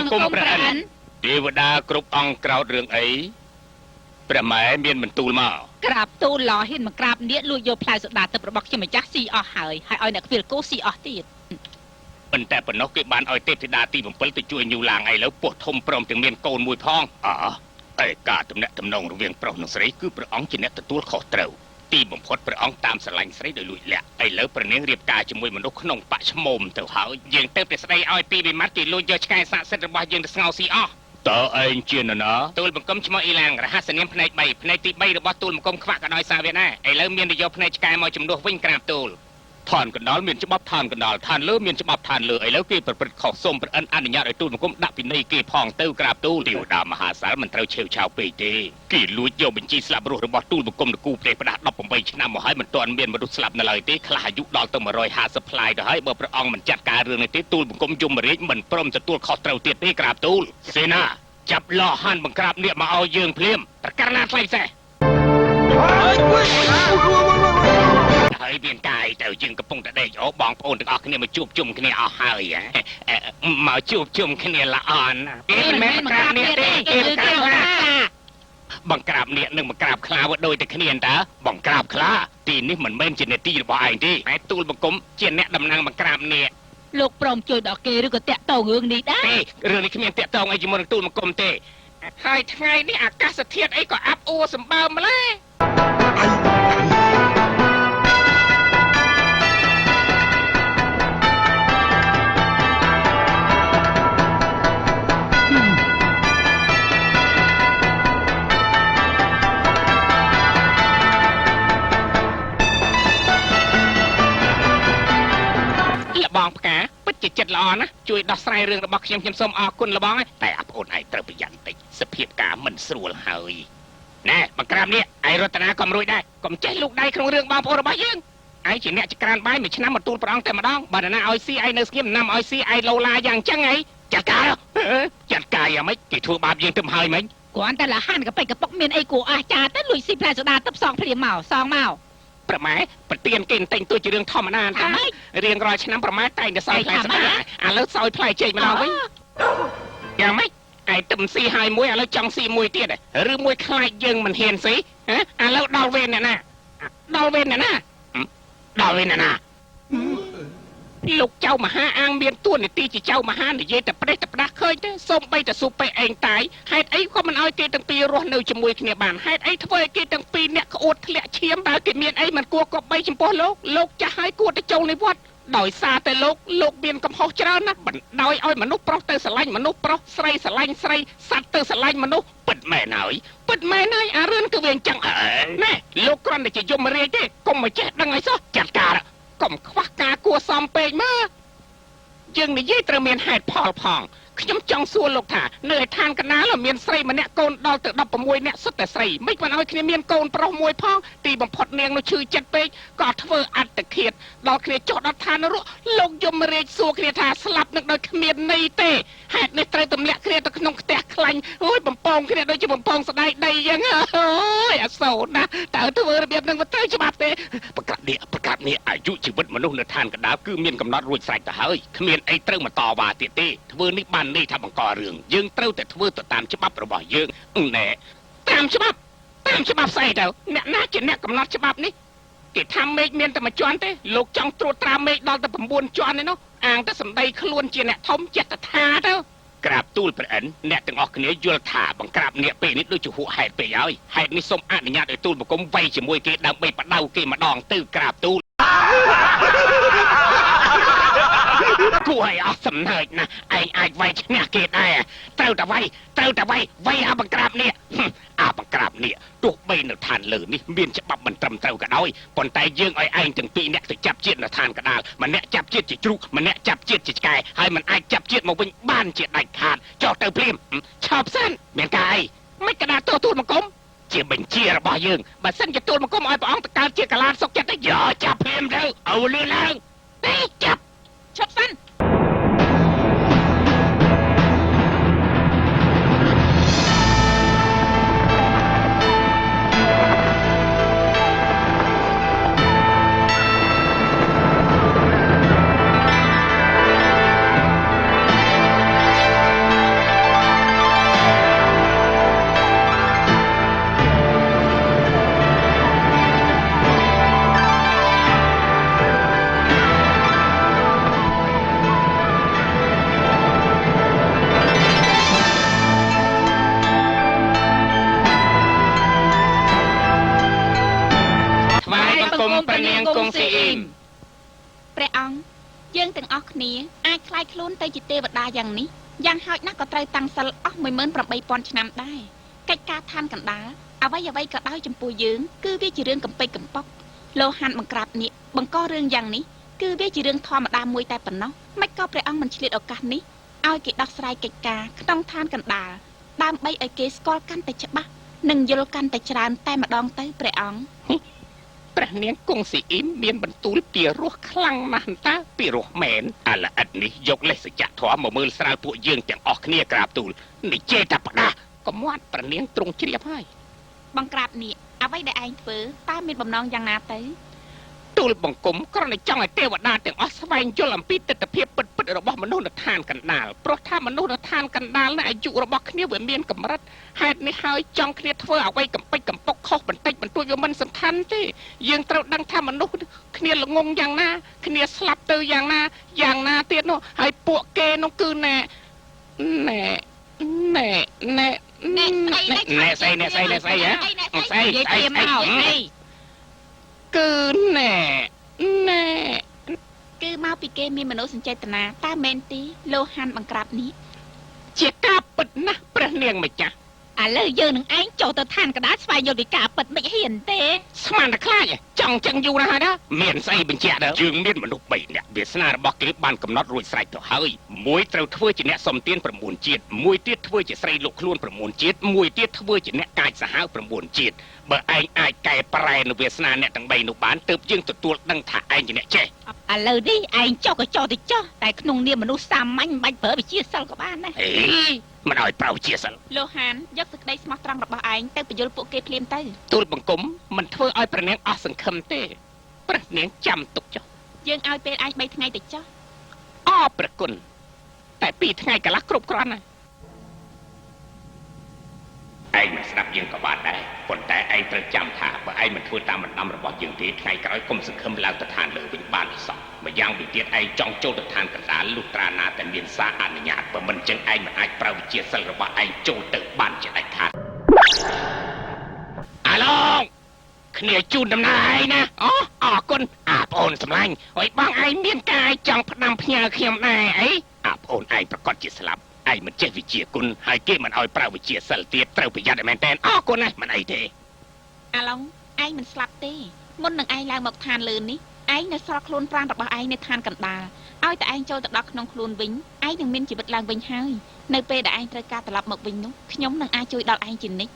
បង្គំព្រះឥន្ទទេវតាគ្រប់អង្គក្រោតរឿងអីព្រះម៉ែមានបន្ទូលមកក្រាបទូលឡហ៊ានមកក្រាបនេះលួចយកផ្លែសូដាទឹករបស់ខ្ញុំម្ចាស់ស៊ីអស់ហើយហើយឲ្យអ្នកខ្វៀលគោស៊ីអស់ទៀតប៉ុន្តែប៉ុណ្ណោះគេបានឲ្យទេពធីតាទី7ទៅជួយញូឡាងឥឡូវពោះធំព្រមទាំងមានកូនមួយផងអើឯការតំណាក់តំណងរវាងប្រុសនិងស្រីគឺព្រះអង្គជាអ្នកទទួលខុសត្រូវទីបំផុតព្រះអង្គតាមស្រឡាញ់ស្រីដោយលួចលាក់ឥឡូវព្រះនាងរៀបការជាមួយមនុស្សក្នុងបាក់ឈ្មោមទៅហើយយើងទៅតែស្ដីឲ្យពីវិមាត់គេលួចយកឆ្កែស័ក្តិសិទ្ធិរបស់យើងទៅស្ងោស៊ីអស់តើឯងជានរណាទូលបង្គំឈ្មោះអ៊ីឡាងរហស្សនាមផ្នែក3ផ្នែកទី3របស់ទូលបង្គំខ្វាក់ក៏ដោយសារវាដែរឥឡូវមាននយោផ្នែកឆ្កែមកជំនួសវិញក្រាបទូលឋានកណ្ដាលមានច្បាប់ឋានកណ្ដាលឋានលើមានច្បាប់ឋានលើឥឡូវគេប្រព្រឹត្តខុសសូមប្រអិនអនុញ្ញាតឲ្យទូលបង្គំដាក់ពិន័យគេផងទៅក្រាបទូលទេវតាមហាសាលមិនត្រូវឆេវឆាវពេកទេគេលួចយកបញ្ជីស្លាប់រស់របស់ទូលបង្គំនគូប្រេះផ្ដាស់18ឆ្នាំមកហើយមិនទាន់មានមនុស្សស្លាប់នៅឡើយទេខ្លះអាយុដល់ទៅ150ផ្លាយទៅហើយបើព្រះអង្គមិនចាត់ការរឿងនេះទេទូលបង្គំយមរាជមិនព្រមទទួលខុសត្រូវទៀតទេក្រាបទូលសេនាចាប់ឡហានបង្ក្រាបនេះមកឲ្យយើងភ្លាមប្រកាសណាថ្លៃសេះហើយមានកាយទៅយើងកំពុងតែដេកអូបងប្អូនទាំងអស់គ្នាមកជួបជុំគ្នាអស់ហើយមកជួបជុំគ្នាល្អណាស់គេមិនមែនបង្ក្រាបនេះទេគេបង្ក្រាបខ្លាបង្ក្រាបនេះនិងបង្ក្រាបខ្លាវាដូចតែគ្នាតើបង្ក្រាបខ្លាទីនេះមិនមែនជានេតិរបស់ឯងទេតែទូលបង្គំជាអ្នកតំណាងបង្ក្រាបនេះលោកព្រមជួយដល់គេឬក៏តាក់ទងរឿងនេះដែរទេរឿងនេះគ្មានតាក់ទងអីជាមួយនឹងទូលបង្គំទេហើយថ្ងៃនេះអាកាសធាតុអីក៏អាប់អួរសម្បើមម្ល៉េះបងផ្កាពិតជាចិត្តល្អណាស់ជួយដោះស្រាយរឿងរបស់ខ្ញុំខ្ញុំសូមអរគុណលបងតែអប្អូនឯងត្រូវប្រយ័ត្នតិចសភាពការមិនស្រួលហើយណែបង្ក្រាបនេះឯរតនាក៏មិនរួចដែរកុំចេះលូកដៃក្នុងរឿងបងប្អូនរបស់យើងឯងជាអ្នកចក្រានបាយមួយឆ្នាំមកទូលព្រះអង្គតែម្ដងបើណាឲ្យស៊ីឯងនៅស្ងៀមណាំឲ្យស៊ីឯងឡូឡាយ៉ាងចឹងឯងចាត់ការចាត់ការយ៉ាងម៉េចគេធ្វើបាបយើងទៅហើយមិញគ្រាន់តែលហានកប៉ិកកប៉ុកមានអីគួរអស្ចារ្យទៅលួចស៊ីផ្លែសូដាទឹកសងភ្លាមមកសងមកប្រម៉ែប្រទៀនគេតែងទួជារឿងធម្មតាតារៀងរាល់ឆ្នាំប្រម៉ែតែងតែសោយផ្លែស្ដាឥឡូវសោយផ្លែចេកម្ដងវិញយ៉ាងម៉េចឯទឹមស៊ីហើយមួយឥឡូវចង់ស៊ីមួយទៀតឬមួយខ្លាចយើងមិនហ៊ានស៊ីឥឡូវដល់វេនអ្នកណាដល់វេនអ្នកណាដល់វេនអ្នកណាលោកចៅមហាអាងមានតួនាទីជាចៅមហានិយាយតែប្រេះតែផ្ដាស់ឃើញទេសូម្បីតែស៊ូពេឯងតាយហេតុអីក៏មិនឲ្យគេទាំងពីររស់នៅជាមួយគ្នាបានហេតុអីធ្វើឲ្យគេទាំងពីរអ្នកក្អួតធ្លាក់ឈាមតើគេមានអីមិនគួរគប្បីចំពោះលោកលោកចាស់ហើយគួរតែចូលនិវត្តន៍ដោយសារតែលោកមានកំហុសច្រើនណាស់បណ្ដោយឲ្យមនុស្សប្រុសទៅស្រឡាញ់មនុស្សប្រុសស្រីស្រឡាញ់ស្រីសត្វទៅស្រឡាញ់មនុស្សពិតមែនហើយពិតមែនហើយអារឿងគឺវាអញ្ចឹងណែលោកគ្រាន់តែជាយមរាជទេកុំមកចេះដឹងអីសោះចាត់ការកុំខ្វះការគួរសមពេកមើលយើងនិយាយត្រូវមានហេតុផលផងខ្ញុំចង់សួរលោកថានៅឯឋានកណ្ដាលមានស្រីម្នាក់កូនដល់ទៅ16នាក់សុទ្ធតែស្រីមិនបានឲ្យគ្នាមានកូនប្រុសមួយផងទីបំផុតនាងនោះឈឺចិត្តពេកក៏ធ្វើអត្តឃាតដល់គ្នាចុះដល់ឋាននរកលោកយមរាជសួរគ្នាថាស្លាប់នឹងដោយគ្មានន័យទេហេតុនេះត្រូវទម្លាក់គ្នាទៅក្នុងផ្ទះខ្លាញ់អូយបំពងគ្នាដូចជាបំពងស្ដែកដីយ៉ាងអូយអាសូរណាស់តើធ្វើរបៀបនឹងមិនត្រូវច្បាប់ទេប្រកាសនេះប្រកាសនេះអាយុជីវិតមនុស្សនៅឋានកណ្ដាលគឺមានកំណត់រួចស្រេចទៅហើយគ្មានអីត្រូវមកតវ៉ាទៀតទេធ្វើនេះបាននេះថាបង្ករឿងយើងត្រូវតែធ្វើទៅតាមច្បាប់របស់យើងណែតាមច្បាប់តាមច្បាប់ស្អីទៅអ្នកណាជាអ្នកកំណត់ច្បាប់នេះគេថាមេឃមានតែមួយជាន់ទេលោកចង់ត្រួតត្រាមេឃដល់ទៅ9ជាន់ឯនោះអាងតែសម្ដីខ្លួនជាអ្នកធំចិត្តថាទៅក្រាបទូលព្រះឥន្ទអ្នកទាំងអស់គ្នាយល់ថាបង្ក្រាបអ្នកពេលនេះដូចជាហួសហេតុពេកហើយហេតុនេះសូមអនុញ្ញាតឲ្យទូលបង្គំវាយជាមួយគេដើម្បីបដៅគេម្ដងទៅក្រាបទូលគួរឲ្យអស់សំណើចណាស់ឯងអាចវាយឈ្នះគេដែរត្រូវតែវាយត្រូវតែវាយវាយអាបង្ក្រាបនេះអាបង្ក្រាបនេះទោះបីនៅឋានលើនេះមានច្បាប់មិនត្រឹមត្រូវក៏ដោយប៉ុន្តែយើងឲ្យឯងទាំងពីរអ្នកទៅចាប់ជាតិនៅឋានកណ្ដាលម្នាក់ចាប់ជាតិជាជ្រូកម្នាក់ចាប់ជាតិជាឆ្កែហើយមិនអាចចាប់ជាតិមកវិញបានជាដាច់ខាតចុះទៅភ្លាមឆោបសិនមានការអីមិនកដាទោសទូលបង្គំជាបញ្ជារបស់យើងបើសិនជាទូលបង្គំឲ្យព្រះអង្គទៅកើតជាកាឡាសុកចិត្តទៅយកចាប់ភ្លាមទៅឲ្យលឿនឡើងទេចាប់ឈប់សិន គង់ស៊ីអ៊ីម ព្រះអង្គយើងទាំងអស់គ្នាអាចក្លាយខ្លួនទៅជាទេវតាយ៉ាងនេះយ៉ាងហោចណាស់ក៏ត្រូវតាំងសិលអស់18000ឆ្នាំដែរកិច្ចការឋានកណ្ដាលអ្វីៗក៏ដោយចំពោះយើងគឺវាជារឿងកំពេចកំប៉ុកលោហានបង្ក្រាបនេះបង្ករឿងយ៉ាងនេះគឺវាជារឿងធម្មតាមួយតែប៉ុណ្ណោះមិនក៏ព្រះអង្គមិនឆ្លៀតឱកាសនេះឲ្យគេដោះស្រាយកិច្ចការក្នុងឋានកណ្ដាលដើម្បីឲ្យគេស្គាល់កាន់តែច្បាស់និងយល់កាន់តែច្រើនតែម្ដងទៅព្រះអង្គ ព្រះនាងគង់ស៊ីអ៊ីមមានបន្ទូលពីរោះខ្លាំងណាស់តើពីរោះមែនអាល្អិតនេះយកលេសសច្ចធម៌មកមើលស្រាលពួកយើងទាំងអស់គ្នាក្រាបទូលនេះចេះតែផ្ដាស់កុំមាត់ព្រះនាងទ្រង់ជ្រាបហើយ បង្ក្រាបនេះអ្វីដែលឯងធ្វើតើមានបំណងយ៉ាងណាទៅ ទូលបង្គំគ្រាន់តែចង់ឲ្យទេវតាទាំងអស់ស្វែងយល់អំពីទិដ្ឋភាពពិតៗរបស់មនុស្សនៅឋានកណ្ដាលព្រោះថាមនុស្សនៅឋានកណ្ដាលនេះអាយុរបស់គ្នាវាមានកម្រិតហេតុនេះហើយចង់គ្នាធ្វើអ្វីកំពេចកំពុកខុសបន្តិចបន្តួចវាមិនសំខាន់ទេយើងត្រូវដឹងថាមនុស្សគ្នាល្ងងយ៉ាងណាគ្នាស្លាប់ទៅយ៉ាងណាយ៉ាងណាទៀតនោះហើយពួកគេនោះគឺណែណែណែណែណែណែស្អីណែស្អីណែស្អីហ៎ស្អី និយាយ ស្អី ព្រាមមក ស្អី អី គឺណែណែ គឺមកពីគេមានមនោសញ្ចេតនាតើមែនទីលោហានបង្ក្រាបនេះ ជាការពិតណាស់ព្រះនាងម្ចាស់ ឥឡូវយើងនឹងឯងចូលទៅឋានកណ្ដាលស្វែងយល់ពីការពិតមិនហ៊ានទេ ស្មានតែខ្លាចចង់ចឹងយូរណាស់ហើយណាមានស្អីបញ្ជាក់ដល់យើងមានមនុស្ស3នាក់វាសនារបស់គេបានកំណត់រួចស្រេចទៅហើយមួយត្រូវធ្វើជាអ្នកសុំទាន9ជាតិមួយទៀតធ្វើជាស្រីលក់ខ្លួន9ជាតិមួយទៀតធ្វើជាអ្នកកាចសាហាវ9ជាតិបើឯងអាចកែប្រែនៅវាសនាអ្នកទាំង3នោះបានទើបយើងទទួលដឹងថាឯងជាអ្នកចេះ ឥឡូវនេះឯងចុះក៏ចុះទៅចុះតែក្នុងនាមមនុស្សសាមញ្ញមិនបាច់ប្រើវិជាសិលក៏បានដែរ អេមិនឲ្យប្រើជាសិល លោហានយកសេចក្តីស្មោះត្រង់របស់ឯងទៅបញ្យល់ពួកគេភ្លាមទៅ ទូលបង្គំមិនធ្វើឲ្យព្រះនាងអស់សង្ឃឹមទេព្រះនាងចាំទុកចុះ យើងឲ្យពេលឯង3ថ្ងៃទៅចុះ អរព្រះគុណតែ2ថ្ងៃកន្លះគ្រប់គ្រាន់ហើយឯងមិនស្ដាប់យើងក៏បានដែរប៉ុន្តែឯងត្រូវចាំថាបើឯងមិនធ្វើតាមបណ្ដាំរបស់យើងទេថ្ងៃក្រោយកុំសង្ឃឹមឡើងទៅឋានលើវិញបានសោះម្យ៉ាងវិញទៀតឯងចង់ចូលទៅឋានកណ្ដាលលុះត្រាណាតែមានសារអនុញ្ញាតបើមិនចឹងឯងមិនអាចប្រើវិជាសិលរបស់ឯងចូលទៅបានជាដាច់ខាតអាឡងគ្នាជូនដំណើរឯងណាអូអរគុណអាប្អូនសម្លាញ់អុយបងឯងមានកាយចង់ផ្ដាំផ្ញើខ្ញុំដែរអីអាប្អូនឯងប្រកាសជាស្លាប់ឯងមិនចេះវិជាគុណហើយគេមិនឲ្យប្រើវិជាសិលទៀតត្រូវប្រយ័ត្នឲ្យមែនតើអរគុណណាស់មិនអីទេ អាឡុងឯងមិនស្លាប់ទេមុននឹងឯងឡើងមកឋានលើនេះឯងនៅសល់ខ្លួនប្រាណរបស់ឯងនៅឋានកណ្ដាលឲ្យតែឯងចូលទៅដល់ក្នុងខ្លួនវិញឯងនឹងមានជីវិតឡើងវិញហើយនៅពេលដែលឯងត្រូវការត្រឡប់មកវិញនោះខ្ញុំនឹងអាចជួយដល់ឯងជានិច្ច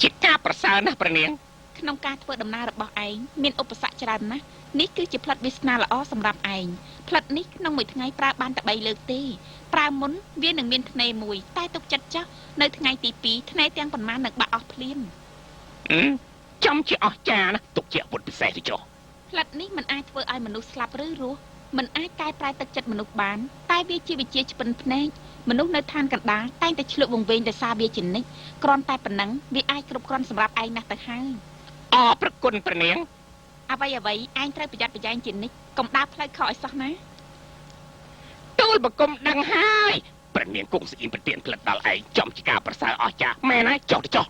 ជាការប្រសើរណាស់ព្រះនាង ក្នុងការធ្វើដំណើររបស់ឯងមានឧបសគ្គច្រើនណាស់នេះគឺជាផ្លិតវាសនាល្អសម្រាប់ឯងផ្លិតនេះក្នុងមួយថ្ងៃប្រើបានតែ3លើកទេប្រើមុនវានឹងមានធ្នេមួយតែទុកចិត្តចោះនៅថ្ងៃទី2ធ្នេទាំងប៉ុន្មាននឹងបាក់អស់ភ្លាម ចំជាអស្ចារ្យណាស់ទុកជាអាវុធពិសេសទៅចុះ ផ្លិតនេះមិនអាចធ្វើឲ្យមនុស្សស្លាប់ឬរស់មិនអាចកែប្រែទឹកចិត្តមនុស្សបានតែវាជាវិជាឆ្ពិនភ្នែកមនុស្សនៅឋានកណ្ដាលតែងតែឆ្លក់វង្វេងដោយសារវាជានិច្ចគ្រាន់តែប៉ុណ្ណឹងវាអាចគ្រប់គ្រាន់សម្រាប់ឯងណាស់ទៅហើយ អរព្រះគុណព្រះនាង អ្វីអ្វីឯងត្រូវប្រយ័ត្នប្រយែងជានិច្ចកុំដើរផ្លូវខុសឲ្យសោះណា ទូលបង្គំដឹងហើយព្រះនាងគង់ស្អ៊ីមប្រទានផ្លិតដល់ឯងចំជាការប្រសើរអស្ចារ្យមែនហើយចុះទៅចុះ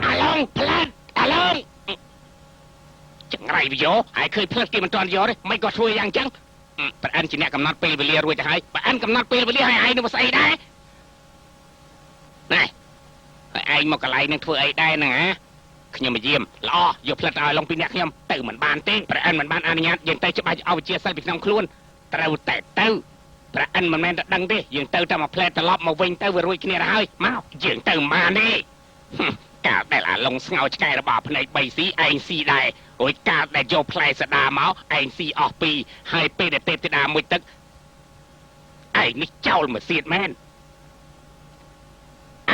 អាឡងផ្លិតអាឡងចង្រៃវាយកហើយឃើញផ្លិតគេមិនទាន់យកទេមិនក៏ធ្វើយ៉ាងចឹងប្រអិនជាអ្នកកំណត់ពេលវេលារួចទៅហើយប្រអិនកំណត់ពេលវេលាឲ្យឯងនឹងស្អីដែរណែហើយឯងមកកន្លែងនឹងធ្វើអីដែរហ្នឹងហ៎ខ្ញុំមកយាមល្អយកផ្លិតឲ្យឡងពីអ្នកខ្ញុំទៅមិនបានទេប្រអិនមិនបានអនុញ្ញាតយើងទៅច្បាស់ឲ្យវិជាសិលពីក្នុងខ្លួនត្រូវតែទៅប្រអិនមិនមែនតែដឹងទេយើងទៅតែមកផ្លែត្រឡប់មកវិញទៅវារួចគ្នាទៅហើយមកយើងទៅមិនបានទេកាលដែលអាឡុងស្ងោឆ្កែរបស់ភ្នែក3ស៊ីឯងស៊ីដែររួចកាលដែលយកផ្លែសដាមកឯងស៊ីអស់ពីរហើយពេលដែលទេពធីតាមួយទឹកឯងនេះចោលមកសៀតមែន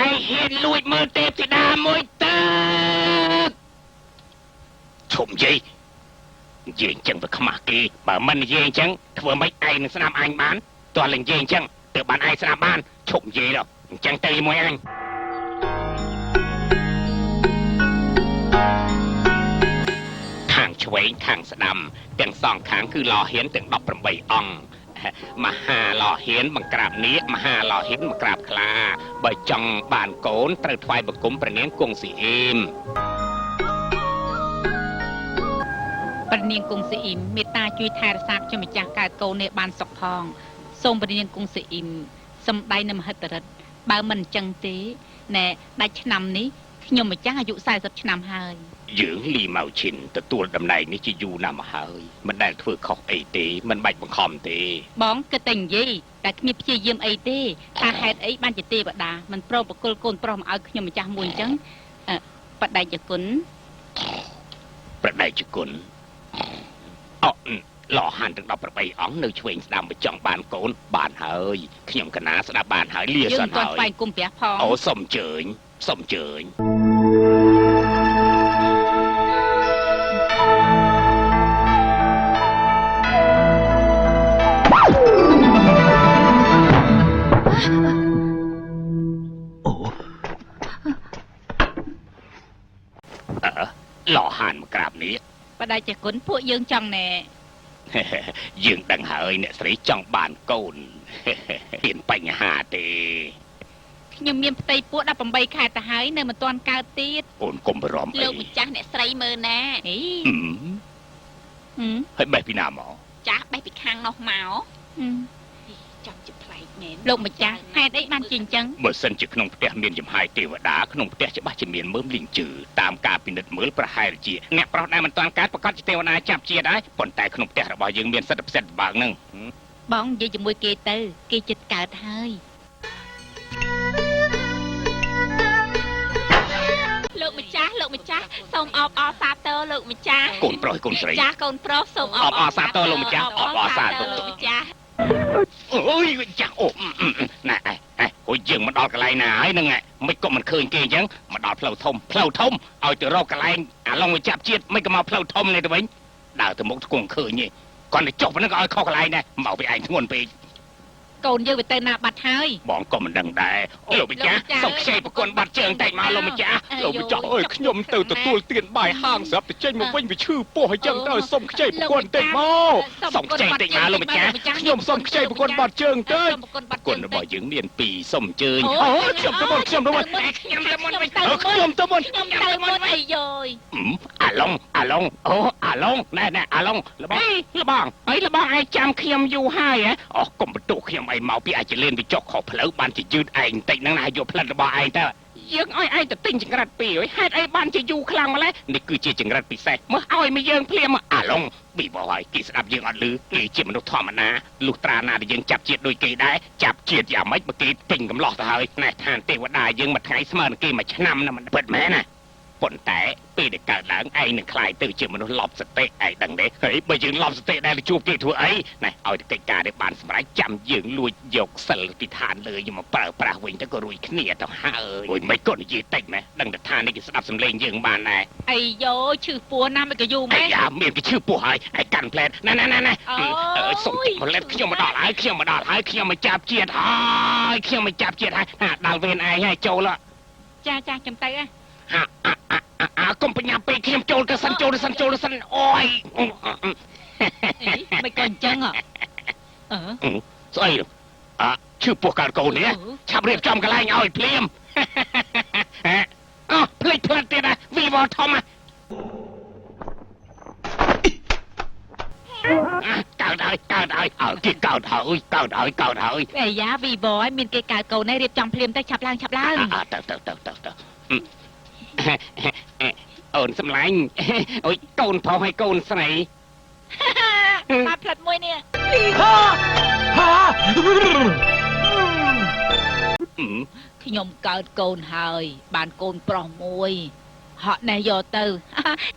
ឯងហ៊ានលួចមើលទេពធីតាមួយទឹកឈប់និយាយនិយាយអញ្ចឹងវាខ្មាស់គេបើមិននិយាយអញ្ចឹងធ្វើម៉េចឯងនឹងស្ដាប់អញបានតោះលនិយាយអញ្ចឹងទើបបានឯងស្ដាប់បានឈប់និយាយដល់អញ្ចឹងទៅជាមួយអញខាងឆ្វេងខាងស្ដាំទាំងសងខាងគឺលោហ៊ានទាំង18អង្គមហាលោហ៊ានបង្ក្រាបនាគមហាលោហ៊ានបង្ក្រាបខ្លាបើចង់បានកូនត្រូវថ្វាយបង្គំព្រះនាងគង់ស៊ីអេម ព្រះនាងគង់ស៊ីអ៊ីមមេត្តាជួយថែរក្សាខ្ញុំម្ចាស់កើតកូននេះបានសុខផងសូមព្រះនាងគង់ស៊ីអ៊ីមសំដែងនៅមហិទ្ធិឫទ្ធិបើមិនអញ្ចឹងទេណែដាច់ឆ្នាំនេះខ្ញុំម្ចាស់អាយុ40ឆ្នាំហើយ យើងលីម៉ៅឈិនទទួលតំណែងនេះជាយូរណាស់មកហើយមិនដែលធ្វើខុសអីទេមិនបាច់បង្ខំទេ បងគិតតែនិយាយតែគ្មានព្យាយាមអីទេថាហេតុអីបានជាទេវតាមិនព្រមប្រគល់កូនប្រុសមកឲ្យខ្ញុំម្ចាស់មួយអញ្ចឹងបដិជគុណ ប្រដេជគុណអឡហានទាំង18អង្គនៅឆ្វេងស្ដាំបើចង់បានកូនបានហើយខ្ញុំកណាស្ដាប់បានហើយលា យើង សិន មិនទាន់ ហើយ ថ្វាយគុំព្រះផង អូសុំជើញសុំជើញអើឡហានមកក្រាបនេះ បដិជគុណពួកយើងចង់ណែ យើងដឹងហើយអ្នកស្រីចង់បានកូន មានបញ្ហាទេ ខ្ញុំមានផ្ទៃពោះ18ខែទៅហើយនៅមិនទាន់កើតទៀត អូនកុំបារម្ភអី លោកម្ចាស់អ្នកស្រីមើលណា ហី ហឹម ហឹម ហើយបេះពីណាមក ចាស់បេះពីខាងនោះមក ហឹម ចាំជាប្លែកមែន លោកម្ចាស់ហេតុអីបានជាអញ្ចឹង បើសិនជាក្នុងផ្ទះមានចំហាយទេវតាក្នុងផ្ទះច្បាស់ជាមានមើមលីងជឺតាមការពិនិត្យមើលប្រហែលជាអ្នកប្រុសដែលមិនទាន់កើតប្រកាសជាទេវតាចាប់ជាតិហើយប៉ុន្តែក្នុងផ្ទះរបស់យើងមានសិទ្ធិផ្សិតបើកហ្នឹង បងនិយាយជាមួយគេទៅគេចិត្តកើតហើយ លោកម្ចាស់លោកម្ចាស់សូមអបអរសាទរលោកម្ចាស់ កូនប្រុសហើយកូនស្រី ចាស់កូនប្រុសសូម អបអរសាទរលោកម្ចាស់អបអរសាទរ លោកម្ចាស់ អូយចាស់អូណែអេអេហួយយើងមកដល់កន្លែងណាហើយហ្នឹងមិនក៏មិនឃើញគេអញ្ចឹងមកដល់ផ្លូវធំផ្លូវធំឲ្យទៅរកកន្លែងអាឡុងវាចាប់ជាតិមិនក៏មកផ្លូវធំនេះទៅវិញដើរទៅមុខគង់ឃើញទេគាត់ទៅចុះប៉ុណ្ណឹងក៏ឲ្យខុសកន្លែងដែរមកពីឯងធ្ងន់ពេក កូនយើងវាទៅណាបាត់ហើយ បងក៏មិនដឹងដែរលោកម្ចាស់សុំខ្ចីប្រគុណបាត់ជើងតិចមកលោកម្ចាស់លោកម្ចាស់អើយខ្ញុំទៅទទួលទានបាយហាងស្រាប់តែចេញមកវិញវាឈឺពោះអញ្ចឹងទៅសុំខ្ចីប្រគុណតិចមកសុំខ្ចីតិចមកលោកម្ចាស់ខ្ញុំសុំខ្ចីប្រគុណបាត់ជើងតិច សូមប្រគុណបាត់ គុណ ជើង របស់យើងមានពីរសុំអញ្ជើញអូខ្ញុំទៅមុនខ្ញុំទៅមុនខ្ញុំទៅមុនវិញខ្ញុំទៅមុន ខ្ញុំទៅមុនអាយយ អាឡុងអាឡុងអូអាឡុងណែណែអាឡុងលបងលបងហើយលបងឯងចាំខ្ញុំយូរហើយហ៎អស់កុំបន្ទោសខ្ញុំអីមកពីអាចលេនវាចុះខុសផ្លូវបានជាយឺតឯងបន្តិចហ្នឹងណាយកផ្លិតរបស់ឯងទៅយើងឲ្យឯងទៅទិញចង្រិតពីរហេតុអីបានជាយូរខ្លាំងម្ល៉េះនេះគឺជាចង្រិតពិសេសមើលឲ្យមកយើងភ្លាមអាឡុងប៊ីបហើយគេស្ដាប់យើងអត់ឮគេជាមនុស្សធម្មតាលុះត្រាណាដែលយើងចាប់ជាតិដូចគេដែរចាប់ជាតិយ៉ាងម៉េចបើគេពេញកំឡោះទៅហើយណែឋានទេវតាយើងមួយថ្ងៃស្មើនឹងគេមួយឆ្នាំណាមិនពិតមែនណាប៉ុន្តែពេលដែលកើតឡើងឯងនឹងខ្លាយទៅជាមនុស្សឡប់សតិឯងដឹងទេហើយបើយើងឡប់សតិដែលទៅជួបគេធ្វើអីណែឲ្យតែកិច្ចការនេះបានសម្រេចចាំយើងលួចយកសិលពីឋានលើយកមកប្រើប្រាស់វិញទៅក៏រួចគ្នាទៅហើយអូយមិនក៏និយាយតិចម៉េះដឹងតែឋាននេះគេស្ដាប់សំឡេងយើងបានដែរ អាយយឈឺពោះណាស់មិនក៏យូរ អា ម៉េះ យ៉ាមានគេឈឺពោះហើយឯងកាន់ផ្លែតណែណែណែណែអើយសុំផ្លែតខ្ញុំមកដល់ហើយខ្ញុំមកដល់ហើយខ្ញុំមកចាប់ជាតិហើយខ្ញុំមកចាប់ជាតិហើយណាដល់វេនឯងហើយចូល ចាចាខ្ញុំទៅហ៎ អាអាអាអាកុំបញ្ញាពេកខ្ញុំចូលទៅសិនចូលទៅសិនចូលទៅសិនអូយ អីមិនក៏អញ្ចឹងហ៎អឺ ស្អីអាឈឺពោះកើតកូននេះឆាប់រៀបចំកន្លែងឲ្យភ្លាមអោះភ្លេចផ្លិតទៀតណាវីវធំកើតហើយកើតហើយអើគេកើតហើយកើតហើយកើតហើយ អាយ៉ាវីវឲ្យមានគេកើតកូននេះរៀបចំភ្លាមទៅឆាប់ឡើងឆាប់ឡើង ទៅទៅទៅទៅទៅអូនសំឡាញ់អូយកូនប្រុសហើយកូនស្រី បាទផ្លិតមួយនេះ ខ្ញុំកើតកូនហើយ បានកូនប្រុសមួយហក់ណេះយកទៅ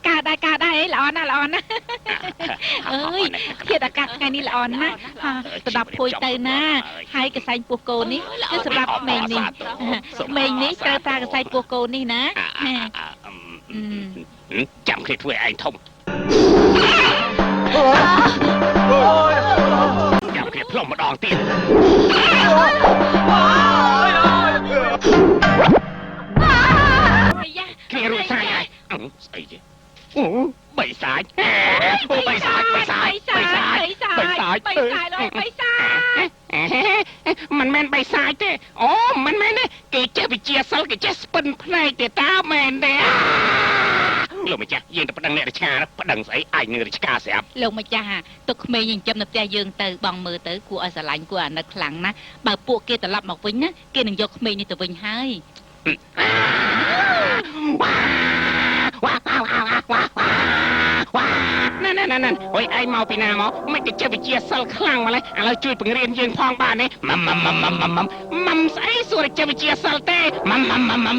កើតដែរកើតដែរអីល្អណាស់ល្អណាស់អើយធាតុអាកាសថ្ងៃនេះល្អណាស់ទៅដល់ភួយទៅណាហើយកសែងពោះកូននេះគឺសម្រាប់ក្មេងនេះក្មេងនេះត្រូវប្រើកសែងពោះកូននេះណា ចាំគ្នាធ្វើឯងធំចាំគ្នាផ្លុំម្ដងទៀត អាយ៉ា គ្នារួចស្រេចហើយស្អីទេអូបីសាច់អូបីសាច់បីសាច់បីសាច់ បីសា បីសាច់ ច់បីសាច់ឡើយបីសាច់ មិនមែនបីសាច់ទេអូមិនមែនទេគេចេះវិជាសិលគេចេះស្ពិនភ្នែកទេតាមែនទេ លោកម្ចាស់យើងទៅប្តឹងអ្នករាជការប្តឹងស្អីអាចនឹងរាជការស្រាប់លោកម្ចាស់ទុកក្មេងចិញ្ចឹមនៅផ្ទះយើងទៅបងមើលទៅគួរឲ្យស្រឡាញ់គួរអាណិតខ្លាំងណាស់បើពួកគេត្រឡប់មកវិញណាគេនឹងយកក្មេងនេះទៅវិញហើយវ៉ាវ៉ាវ៉ាវ៉ាវ៉ាវ៉ាណែណែណែណែអុយឯងមកពីណាមកមិនទៅចេះវិជាសិលខ្លាំងម្ល៉េះឥឡូវជួយបង្រៀនយើងផងបានទេម៉ាំម៉ាំម៉ាំម៉ាំម៉ាំម៉ាំស្អីសួរចេះវិជាសិលទេម៉ាំម៉ាំម៉ាំម៉ាំ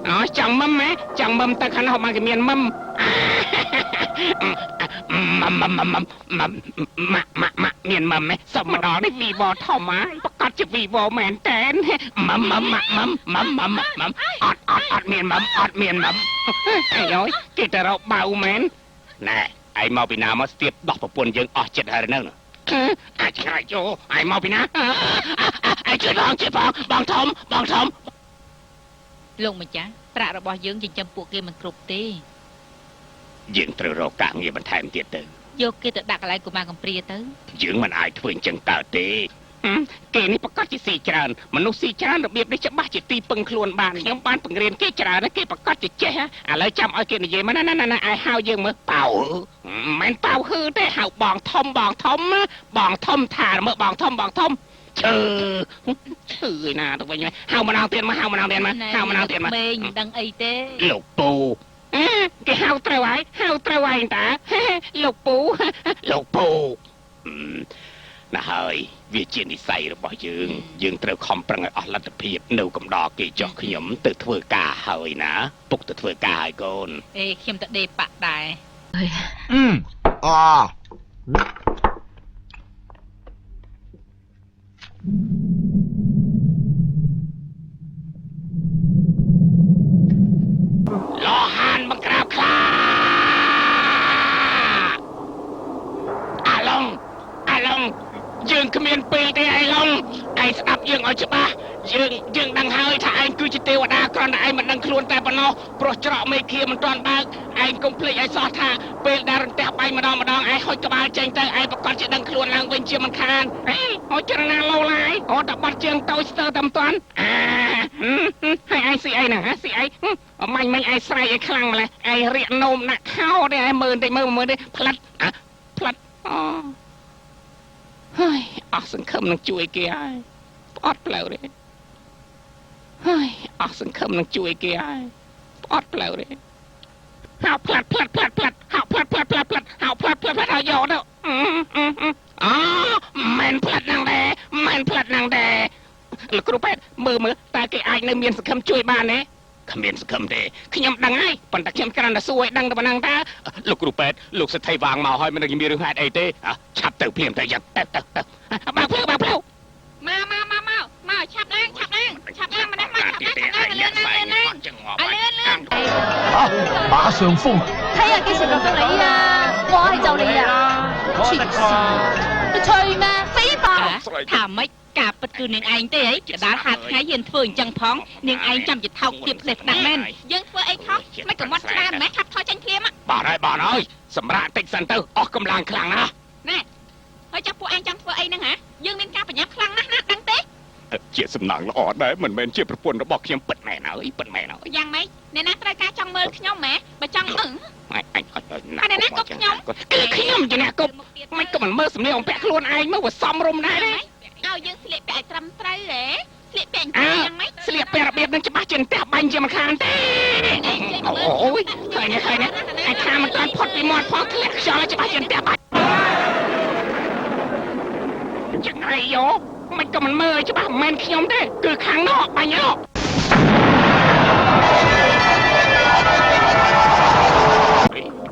អូចង់មឹមហ៎ចង់មឹមទៅខាងនោះបានគេមានមឹមម៉ាំម៉ាំម៉ាំម៉ាំម៉ាក់ម៉ាក់ម៉ាក់មានមឹមហ៎សុំម្ដងនេះវីវធំហើយប្រកាសជាវីវមែនតែនម៉ាំម៉ាំម៉ាក់ម៉ាំម៉ាំម៉ាំម៉ាំអត់អត់អត់មានមឹមអត់មានមឹមអីអើយគេទៅរកបៅមែនណែឯងមកពីណាមកស្ទាបដោះប្រពន្ធយើងអស់ចិត្តហើយនៅអាចឆ្ងាយចូលឯងមកពីណាឯងជួយបងជួយបងបងធំបងធំលោកម្ចាស់ប្រាក់របស់យើងចិញ្ចឹមពួកគេមិនគ្រប់ទេយើងត្រូវរកការងារបន្ថែមទៀតទៅយកគេទៅដាក់កន្លែងកុមារកំព្រាទៅយើងមិនអាចធ្វើអញ្ចឹងកើតទេគេនេះប្រកាសជាស៊ីច្រើនមនុស្សស៊ីច្រើនរបៀបនេះច្បាស់ជាទីពឹងខ្លួនបានខ្ញុំបានបង្រៀនគេច្រើនគេប្រកាសជាចេះឥឡូវចាំឲ្យគេនិយាយមកណាណាណាឯហៅយើងមើលប៉ៅមិនប៉ៅហឺទេហៅបងធំបងធំបងធំថាមើលបងធំបងធំឈឺឈឺឯណាទៅវិញហៅម្ដងទៀតមកហៅម្ដងទៀតមកហៅម្ដងទៀតមកមេងមិនដឹងអីទេលោកពូគេហៅត្រូវហើយហៅត្រូវហើយតាលោកពូលោកពូណាហើយវាជានិស័យរបស់យើងយើងត្រូវខំប្រឹងឲ្យអស់លទ្ធភាពនៅកំដរគេចោះខ្ញុំទៅធ្វើការហើយណាពុកទៅធ្វើការហើយកូនអេខ្ញុំទៅដេប៉ាក់ដែរអលោហានបង្ក្រាបខ្លាអាឡុងអាឡុងយើងគ្មានពេលទេឯឡុងឯងស្ដាប់យើងឲ្យច្បាស់យើងដឹងហើយថាឯងគឺជាទេវតាគ្រាន់តែឯងមិនដឹងខ្លួនតែប៉ុណ្ណោះព្រោះច្រកមេឃាមិនទាន់បើកឯងកុំភ្លេចឲ្យសោះថាពេលដែលរន្ទះបាញ់ម្ដងម្ដងឯងហុចក្បាលចេញទៅឯងប្រកាសជាដឹងខ្លួនឡើងវិញជាមិនខានអេហុចចរណាឡូឡាយអូតែបាត់ជើងតូចស្ទើរតែមិនទាន់អាហើយឯងស៊ីអីហ្នឹងហ៎ស៊ីអីមាញ់មិញឯងស្រែកឲ្យខ្លាំងម្ល៉េះឯងរៀកនោមដាក់ខោទេឯងមើលតិចមើលមើលទេផ្លិតផ្លិតអូហើយអស់សង្ឃឹមនឹងជួយគេហើយផ្អត់ផ្លូវទេហើយអស់សង្ឃឹមនឹងជួយគេហើយផ្អត់ផ្លូវទេហៅផ្លាត់ផ្លាត់ផ្លាត់ផ្លាត់ហៅផ្លាត់ផ្លាត់ផ្លាត់ផ្លាត់ហៅផ្លាត់ផ្លាត់ផ្លាត់ឲ្យយកទៅអូមិនផ្លាត់នឹងដែរមិនផ្លាត់នឹងដែរលោកគ្រូពេទ្យមើលមើលតើគេអាចនៅមានសង្ឃឹមជួយបានទេគ្មានសង្ឃឹមទេខ្ញុំដឹងហើយប៉ុន្តែខ្ញុំគ្រាន់តែសួរឲ្យដឹងតែប៉ុណ្ណឹងតើលោកគ្រូពេទ្យលោកសិទ្ធិវាងមកហើយមិនដឹងមានរឿងហេតុអីទេឆាប់ទៅភ្លាមទៅយ៉ាងទៅទៅទៅបើកផ្លូវបើកផ្លូវមកមកមកមកមកឆាប់ឡើងឆាប់ឡើងឆាប់ឡើងម្ដងមកឆាប់ឡើងឆាប់ឡើងលឿនលឿនលឿនលឿនលឿន啊馬上風睇下幾時輪到你啊我係就你啊黐線你吹咩飛吧ថាម៉េចការពិតគឺនាងឯងទេអីកដាលហាត់ថ្ងៃហ៊ានធ្វើអញ្ចឹងផងនាងឯងចាំជាថោកទាបផ្លេសផ្ដាំមែនយើងធ្វើអីខុសមិនក៏មាត់ច្រើនម៉េះឆាប់ថយចេញភ្លាមបាទហើយបាទហើយសម្រាប់តិចសិនទៅអស់កម្លាំងខ្លាំងណាស់ណែហើយចាប់ពួកឯងចង់ធ្វើអីហ្នឹងហ៎យើងមានការប្រញាប់ខ្លាំងណាស់ណាដឹងទេជាសំណាងល្អដែរមិនមែនជាប្រពន្ធរបស់ខ្ញុំពិតមែនហើយពិតមែនហើយយ៉ាងម៉េចអ្នកណាត្រូវការចង់មើលខ្ញុំហ៎បើចង់អឹងអញអញណាគប់ខ្ញុំគឺខ្ញុំជាអ្នកគប់មិនក៏មិនមើលសំនៀងអំពាក់ខ្លួនឯងមើលវាសមរម្យដែរទេឲ្យយើងស្លៀកពាក់ឲ្យត្រឹមត្រូវហ៎ស្លៀកពាក់យ៉ាងម៉េចស្លៀកពាក់របៀបនឹងច្បាស់ជាផ្ទះបាញ់ជាមិនខានទេអូយឃើញឃើញឯខាមិនតាន់ផុតពីមាត់ផងធ្លាក់ខ្យល់ច្បាស់ជាផ្ទះបាញ់ចង្រៃយោមិនក៏មិនមើលច្បាស់មិនមែនខ្ញុំទេគឺខាងនោះបាញ់នោះ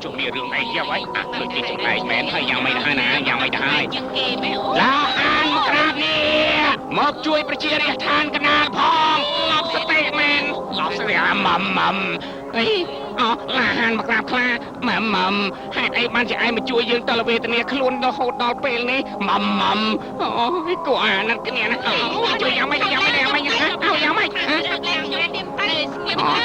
ជុំមានរឿងអីយ៉ាងហើយដូចជាចំណែកមែនហើយយ៉ាងម៉េចទៅហើយណាយ៉ាងម៉េចទៅហើយឡាអានមកក្រាបនេះមកជួយប្រជារាស្ត្រឋានកណ្ដាលផងឡប់សតិមែនឡប់សតិអាម៉ំអីអូឡាហានមកក្រាបខ្លាម៉ំហេតុអីបានជាឯងមកជួយយើងតលវេទនាខ្លួនរហូតដល់ពេលនេះម៉ំអូយគួរអាណិតគ្នាណាជួយយ៉ាងម៉េចយ៉ាងម៉េចយ៉ាងម៉េចអូយ៉ាងម៉េច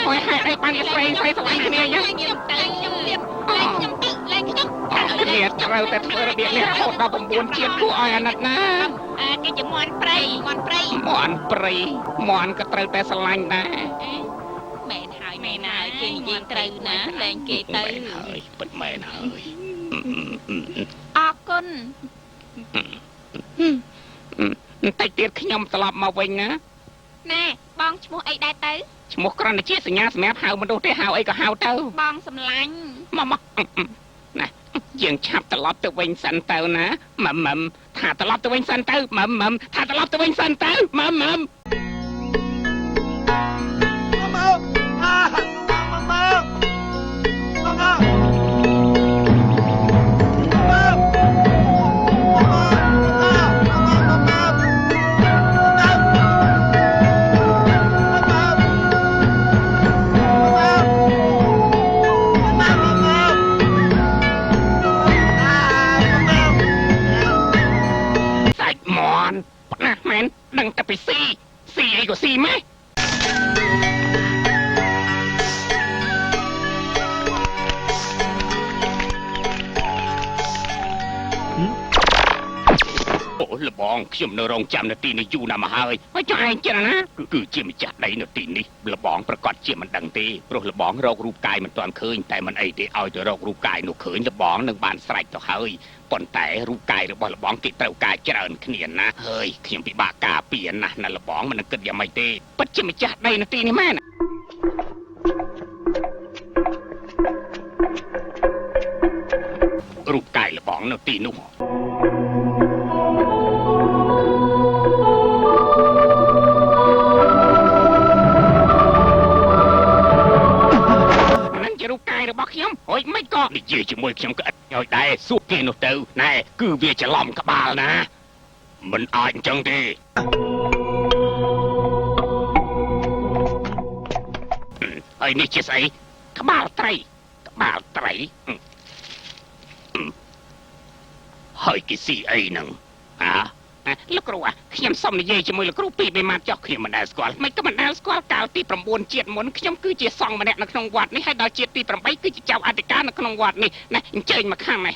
អូយហេតុអីបានជាស្រីស្រីស្រឡាញ់គ្នាយ៉ាងខ្ញុំទៅខ្ញុំលៀបលែងខ្ញុំទៅលែងខ្ញុំគ្នាត្រូវតែធ្វើរបៀបនេះរហូតដល់9ជាតិគួរឲ្យអាណិតណាគេជាមាន់ព្រៃមាន់ព្រៃមាន់ព្រៃមាន់ក៏ត្រូវតែស្រឡាញ់ដែរមែនហើយមែនហើយគេ និយាយត្រូវណាលែងគេទៅ ហើយពិតមែនហើយ អរគុណ បន្តិចទៀតខ្ញុំត្រឡប់មកវិញណា ណែបងឈ្មោះអីដែរទៅ ឈ្មោះគ្រាន់តែជាសញ្ញាសម្រាប់ហៅមនុស្សទេហៅអីក៏ហៅទៅ បងសម្លាញ់ មកមកណាយើងឆាប់ត្រឡប់ទៅវិញសិនទៅណាម៉ឹមម៉ឹមថាត្រឡប់ទៅវិញសិនទៅម៉ឹមម៉ឹមថាត្រឡប់ទៅវិញសិនទៅម៉ឹមម៉ឹម សាច់មន់ផ្នះមែនដឹងតែពីស៊ីស៊ីអីក៏ស៊ីម៉េះអូលបងខ្ញុំនៅរងចាំនៅទីនេះយូរណាស់មកហើយហើយចុះឯងចិត្តណាគឺជាម្ចាស់ដីនៅទីនេះលបងប្រកាសជាមិនដឹងទេព្រោះលបងរករូបកាយមិនទាន់ឃើញតែមិនអីទេឲ្យទៅរករូបកាយនោះឃើញលបងនឹងបានស្រេចទៅហើយប៉ុន្តែរូបកាយរបស់លបងគេត្រូវការច្រើនគ្នាណាស់ហើយខ្ញុំពិបាកការពារណាស់ណាលបងមិននឹងគិតយ៉ាងម៉េចទេពិតជាម្ចាស់ដីនៅទីនេះមែនរូបកាយលបងនៅទីនោះហ្នឹងជារូបកាយរបស់ខ្ញុំរួចមិនក៏និយាយជាមួយខ្ញុំក៏ឥតឲ្យដែរសួរគេនោះទៅណែគឺវាច្រឡំក្បាលណាមិនអាចអញ្ចឹងទេហើយនេះជាស្អីក្បាលត្រីក្បាលត្រីហើយគេស៊ីអីហ្នឹងអាលោកគ្រូខ្ញុំសុំនិយាយជាមួយលោកគ្រូពីរបីម៉ាត់ចុះខ្ញុំមិនដែលស្គាល់មិនក៏មិនដែលស្គាល់កាលទី9ជាតិមុនខ្ញុំគឺជាសង្ឃម្នាក់នៅក្នុងវត្តនេះហើយដល់ជាតិទី8គឺជាចៅអធិការនៅក្នុងវត្តនេះណាអញ្ជើញមកខាងនេះ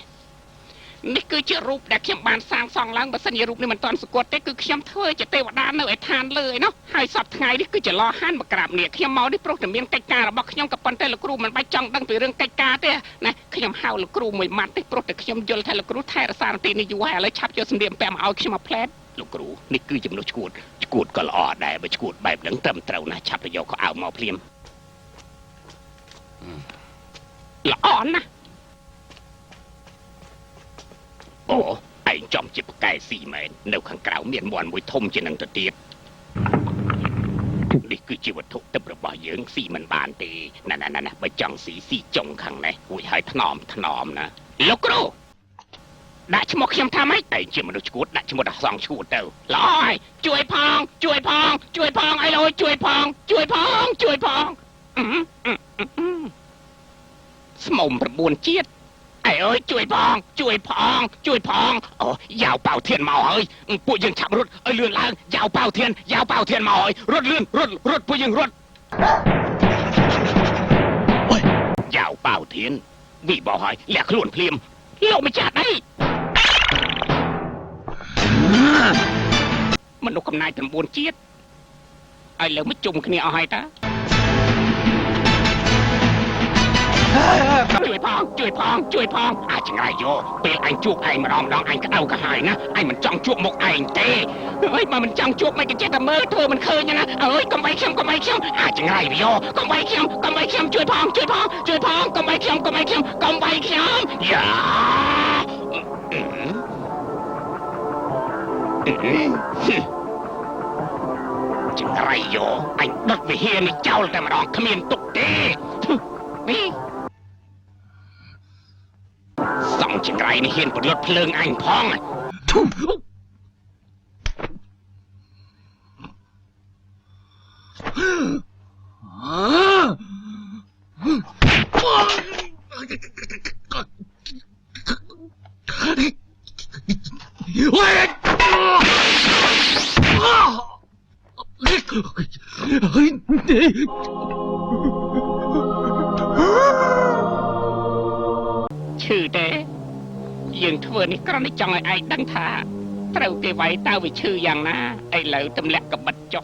នេះគឺជារូបដែលខ្ញុំបានសាងសង់ឡើងបើសិនជារូបនេះមិនទាន់ស្គាល់ទេគឺខ្ញុំធ្វើជាទេវតានៅឯឋានលើឯនោះហើយសពថ្ងៃនេះគឺជាឡហានមកក្រាបនេះខ្ញុំមកនេះព្រោះតែមានកិច្ចការរបស់ខ្ញុំក៏ប៉ុន្តែលោកគ្រូមិនបាច់ចង់ដឹងពីរឿងកិច្ចការទេណាខ្ញុំហៅលោកគ្រូមួយម៉ាត់ទេព្រោះតែខ្ញុំយល់ថាលោកគ្រូថែរក្សាទីនេះយូរហើយឥឡូវឆាប់យកសម្លៀកបំពាក់មកឲ្យខ្ញុំមកផ្លែតលោកគ្រូនេះគឺចំនួនឈួតឈួតក៏ល្អដែរបើឈួតបែបហ្នឹងត្រឹមត្រូវណាស់ឆាប់ទៅយកខោអាវមកភ្លាមល្អណាស់អូឯងចំជាប្រកែស៊ីមែននៅខាងក្រៅមានមន់មួយធំជាងនឹងទៅទៀតនេះគឺជាវត្ថុទិព្វរបស់យើងស៊ីមិនបានទេណាណាណាបើចង់ស៊ីស៊ីចុងខាងនេះរួចហើយថ្នមថ្នមណាលោកគ្រូដាក់ឈ្មោះខ្ញុំថាម៉េចឯងជាមនុស្សឈួតដាក់ឈ្មោះដល់សងឈួតទៅល្អហើយជួយផងជួយផងជួយផងអីឡើយជួយផងជួយផងជួយផងស្មុំ9ជាតិអេអើយជួយផងជួយផងជួយផងអូយ៉ាវប៉ៅធានមកហើយពួកយើងឆាប់រត់ឲ្យលឿនឡើងយ៉ាវប៉ៅធានយ៉ាវប៉ៅធានមកហើយរត់លឿនរត់រត់ពួកយើងរត់អូយយ៉ាវប៉ៅធានវិបោហើយលាក់ខ្លួនភ្លាមលោកម្ចាស់ដីមនុស្សកំណាយ9ជាតិឲ្យលើមកជុំគ្នាអស់ហើយតាជួយផងជួយផងជួយផងអាចង្រៃយោពេលអញជួបឯងម្ដងម្ដងអញក្តៅក្រហាយណាអញមិនចង់ជួបមុខឯងទេអើយបើមិនចង់ជួបមិនក៏ចេះតែមើលធ្វើមិនឃើញណាអើយកុំវាយខ្ញុំកុំវាយខ្ញុំអាចង្រៃយោកុំវាយខ្ញុំកុំវាយខ្ញុំជួយផងជួយផងជួយផងកុំវាយខ្ញុំកុំវាយខ្ញុំកុំវាយខ្ញុំយ៉ាចង្រៃយោអញដុតវិហារនេះចោលតែម្ដងគ្មានទុកទេនេះសង្ឃចង្រៃនេះហ៊ានពលុតភ្លើងអញផងឈឺទេយើងធ្វើនេះគ្រាន់តែចង់ឲ្យឯងដឹងថាត្រូវគេវាយតើវាឈឺយ៉ាងណាឥឡូវទម្លាក់កបិតចុះ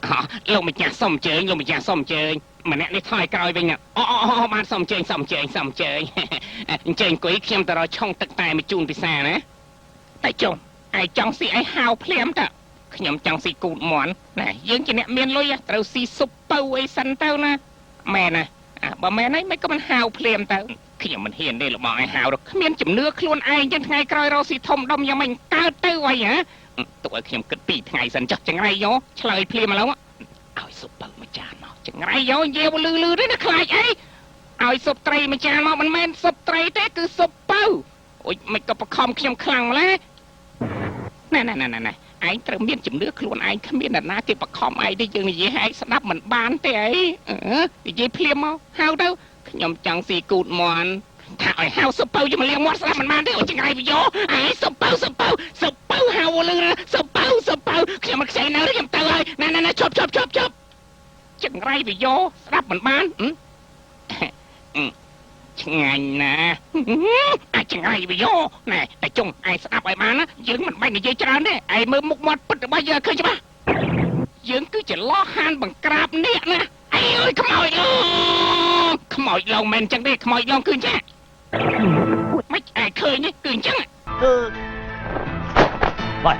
លោកម្ចាស់សុំអញ្ជើញលោកម្ចាស់សុំអញ្ជើញម្នាក់នេះថយក្រោយវិញអូអូបានសុំអញ្ជើញសុំអញ្ជើញសុំអញ្ជើញអញ្ជើញអង្គុយខ្ញុំទៅរកឆុងទឹកតែមកជូនពិសាណាតែចុះឯងចង់ស៊ីអីហៅភ្លាមតើខ្ញុំចង់ស៊ីគូតមាន់ណាយើងជាអ្នកមានលុយត្រូវស៊ីស៊ុបពៅអីសិនទៅណាមែនណាបើមែនហើយមិនក៏មិនហៅភ្លាមទៅខ្ញុំមិនហ៊ានទេលោកបងឯងហៅគ្មានជំនឿខ្លួនឯងចឹងថ្ងៃក្រោយរកស៊ីធំដុំយ៉ាងម៉េចកើតទៅអីហ៎ទុកឲ្យខ្ញុំគិត2ថ្ងៃសិនចុះចង្រៃយោឆ្លើយភ្លាមឥឡូវឲ្យស៊ុបពៅមួយចានមកចង្រៃយោនិយាយលឺលឺទេណាខ្លាចអីឲ្យស៊ុបត្រីមួយចានមកមិនមែនស៊ុបត្រីទេគឺស៊ុបពៅអូយមិនក៏បខំខ្ញុំខ្លាំងម្ល៉េះណែណែណែណែឯងត្រូវមានជំនឿខ្លួនឯងគ្មានអ្នកណាគេបខំឯងទេយើងនិយាយឲ្យឯងស្ដាប់មិនបានទេអីនិយាយភ្លាមមកហៅទៅខ្ញុំចង់ស៊ីគូតមាន់ថាឲ្យហៅសុពៅយកមកលាងមាត់ស្ដាប់មិនបានទេអូចង្រៃវិយោឯងសុពៅសុពៅសុពៅហៅលឺសុពៅសុពៅខ្ញុំមិនខ្ចីនៅខ្ញុំទៅហើយណែណែឈប់ឈប់ឈប់ឈប់ចង្រៃវិយោស្ដាប់មិនបានឆ្ងាញ់ណាស់អាចង្រៃវិយោណែតែចុងឯងស្ដាប់ឲ្យបានណាយើងមិនបាច់និយាយច្រើនទេឯងមើលមុខមាត់ពិតរបស់យើងឃើញច្បាស់យើងគឺជាលោហានបង្ក្រាបអ្នកណាអីអើយខ្មោចលងខ្មោចលងមិនអញ្ចឹងទេខ្មោចលងគឺអញ្ចឹងមិនឯងឃើញទេគឺអញ្ចឹងបាទ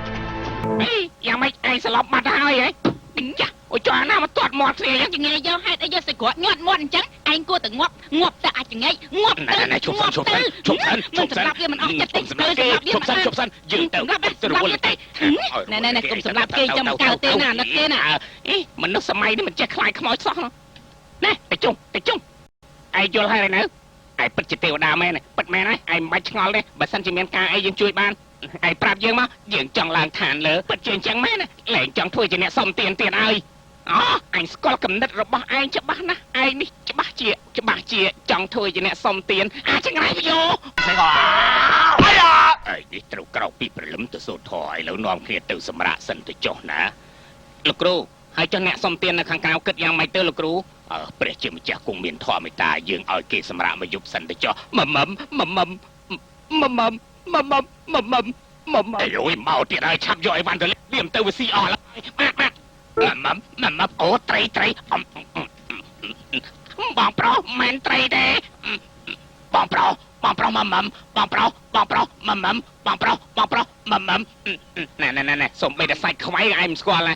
អីយ៉ាងម៉េចឯងស្លាប់បាត់ហើយហ៎ចាអូចអាណាមកទាត់មាត់គ្នាយ៉ាងចង្រៃយកហេតុអីយកសាច់ក្រក់ញាត់មាត់អញ្ចឹងឯងគួរតែងាប់ងាប់ទៅអាចចង្រៃងាប់ទៅឈប់សិនឈប់សិនឈប់សិនមិនសម្រាប់វាមិនអស់ចិត្តទេសម្រាប់គេឈប់សិនឈប់សិនយើងទៅទៅរវល់ទេណែណែណែកុំសម្រាប់គេចាំកើតទេណាអាណិតគេណាអេមនុស្សសម័យនេះមិនចេះខ្លាចខ្មោចសោះណែតែជុំតែជុំឯងយល់ហើយនៅឯងពិតជាទេវតាមែនពិតមែនហើយឯងមិនបាច់ឆ្ងល់ទេបើសិនជាមានការអីយើងជួយបានឯងប្រាប់យើងមកយើងចង់ឡើងឋានលើពិតជាអញ្ចឹងមែនលែងចង់ធ្វើជាអ្នកសុំទានទៀតហើយអូអញស្គាល់គំនិតរបស់ឯងច្បាស់ណាស់ឯងនេះច្បាស់ជាចង់ធ្វើជាអ្នកសុំទានអាចង្រៃយោអាយ៉ាឯងនេះត្រូវក្រោកពីព្រលឹមទៅសូត្រធម៌ឥឡូវនាំគ្នាទៅសម្រាកសិនទៅចុះណាលោកគ្រូហើយចុះអ្នកសុំទាននៅខាងក្រៅគិតយ៉ាងម៉េចទៅលោកគ្រូព្រះជាម្ចាស់គង់មានធម៌មេត្តាយើងឲ្យគេសម្រាកមកយប់សិនទៅចុះមមមមមមមមមមមមមអើយមកទៀតហើយឆាប់យកអីវ៉ាន់ទៅលៀមទៅវាស៊ីអស់ហើយបាទបាទមមមមអូត្រីត្រីបងប្រុសមិនត្រីទេបងប្រុសបងប្រុសមមបងប្រុសបងប្រុសមមបងប្រុសបងប្រុសមមណែណែណែសូមបីតែសាច់ខ្វៃឯងមិនស្គាល់ណា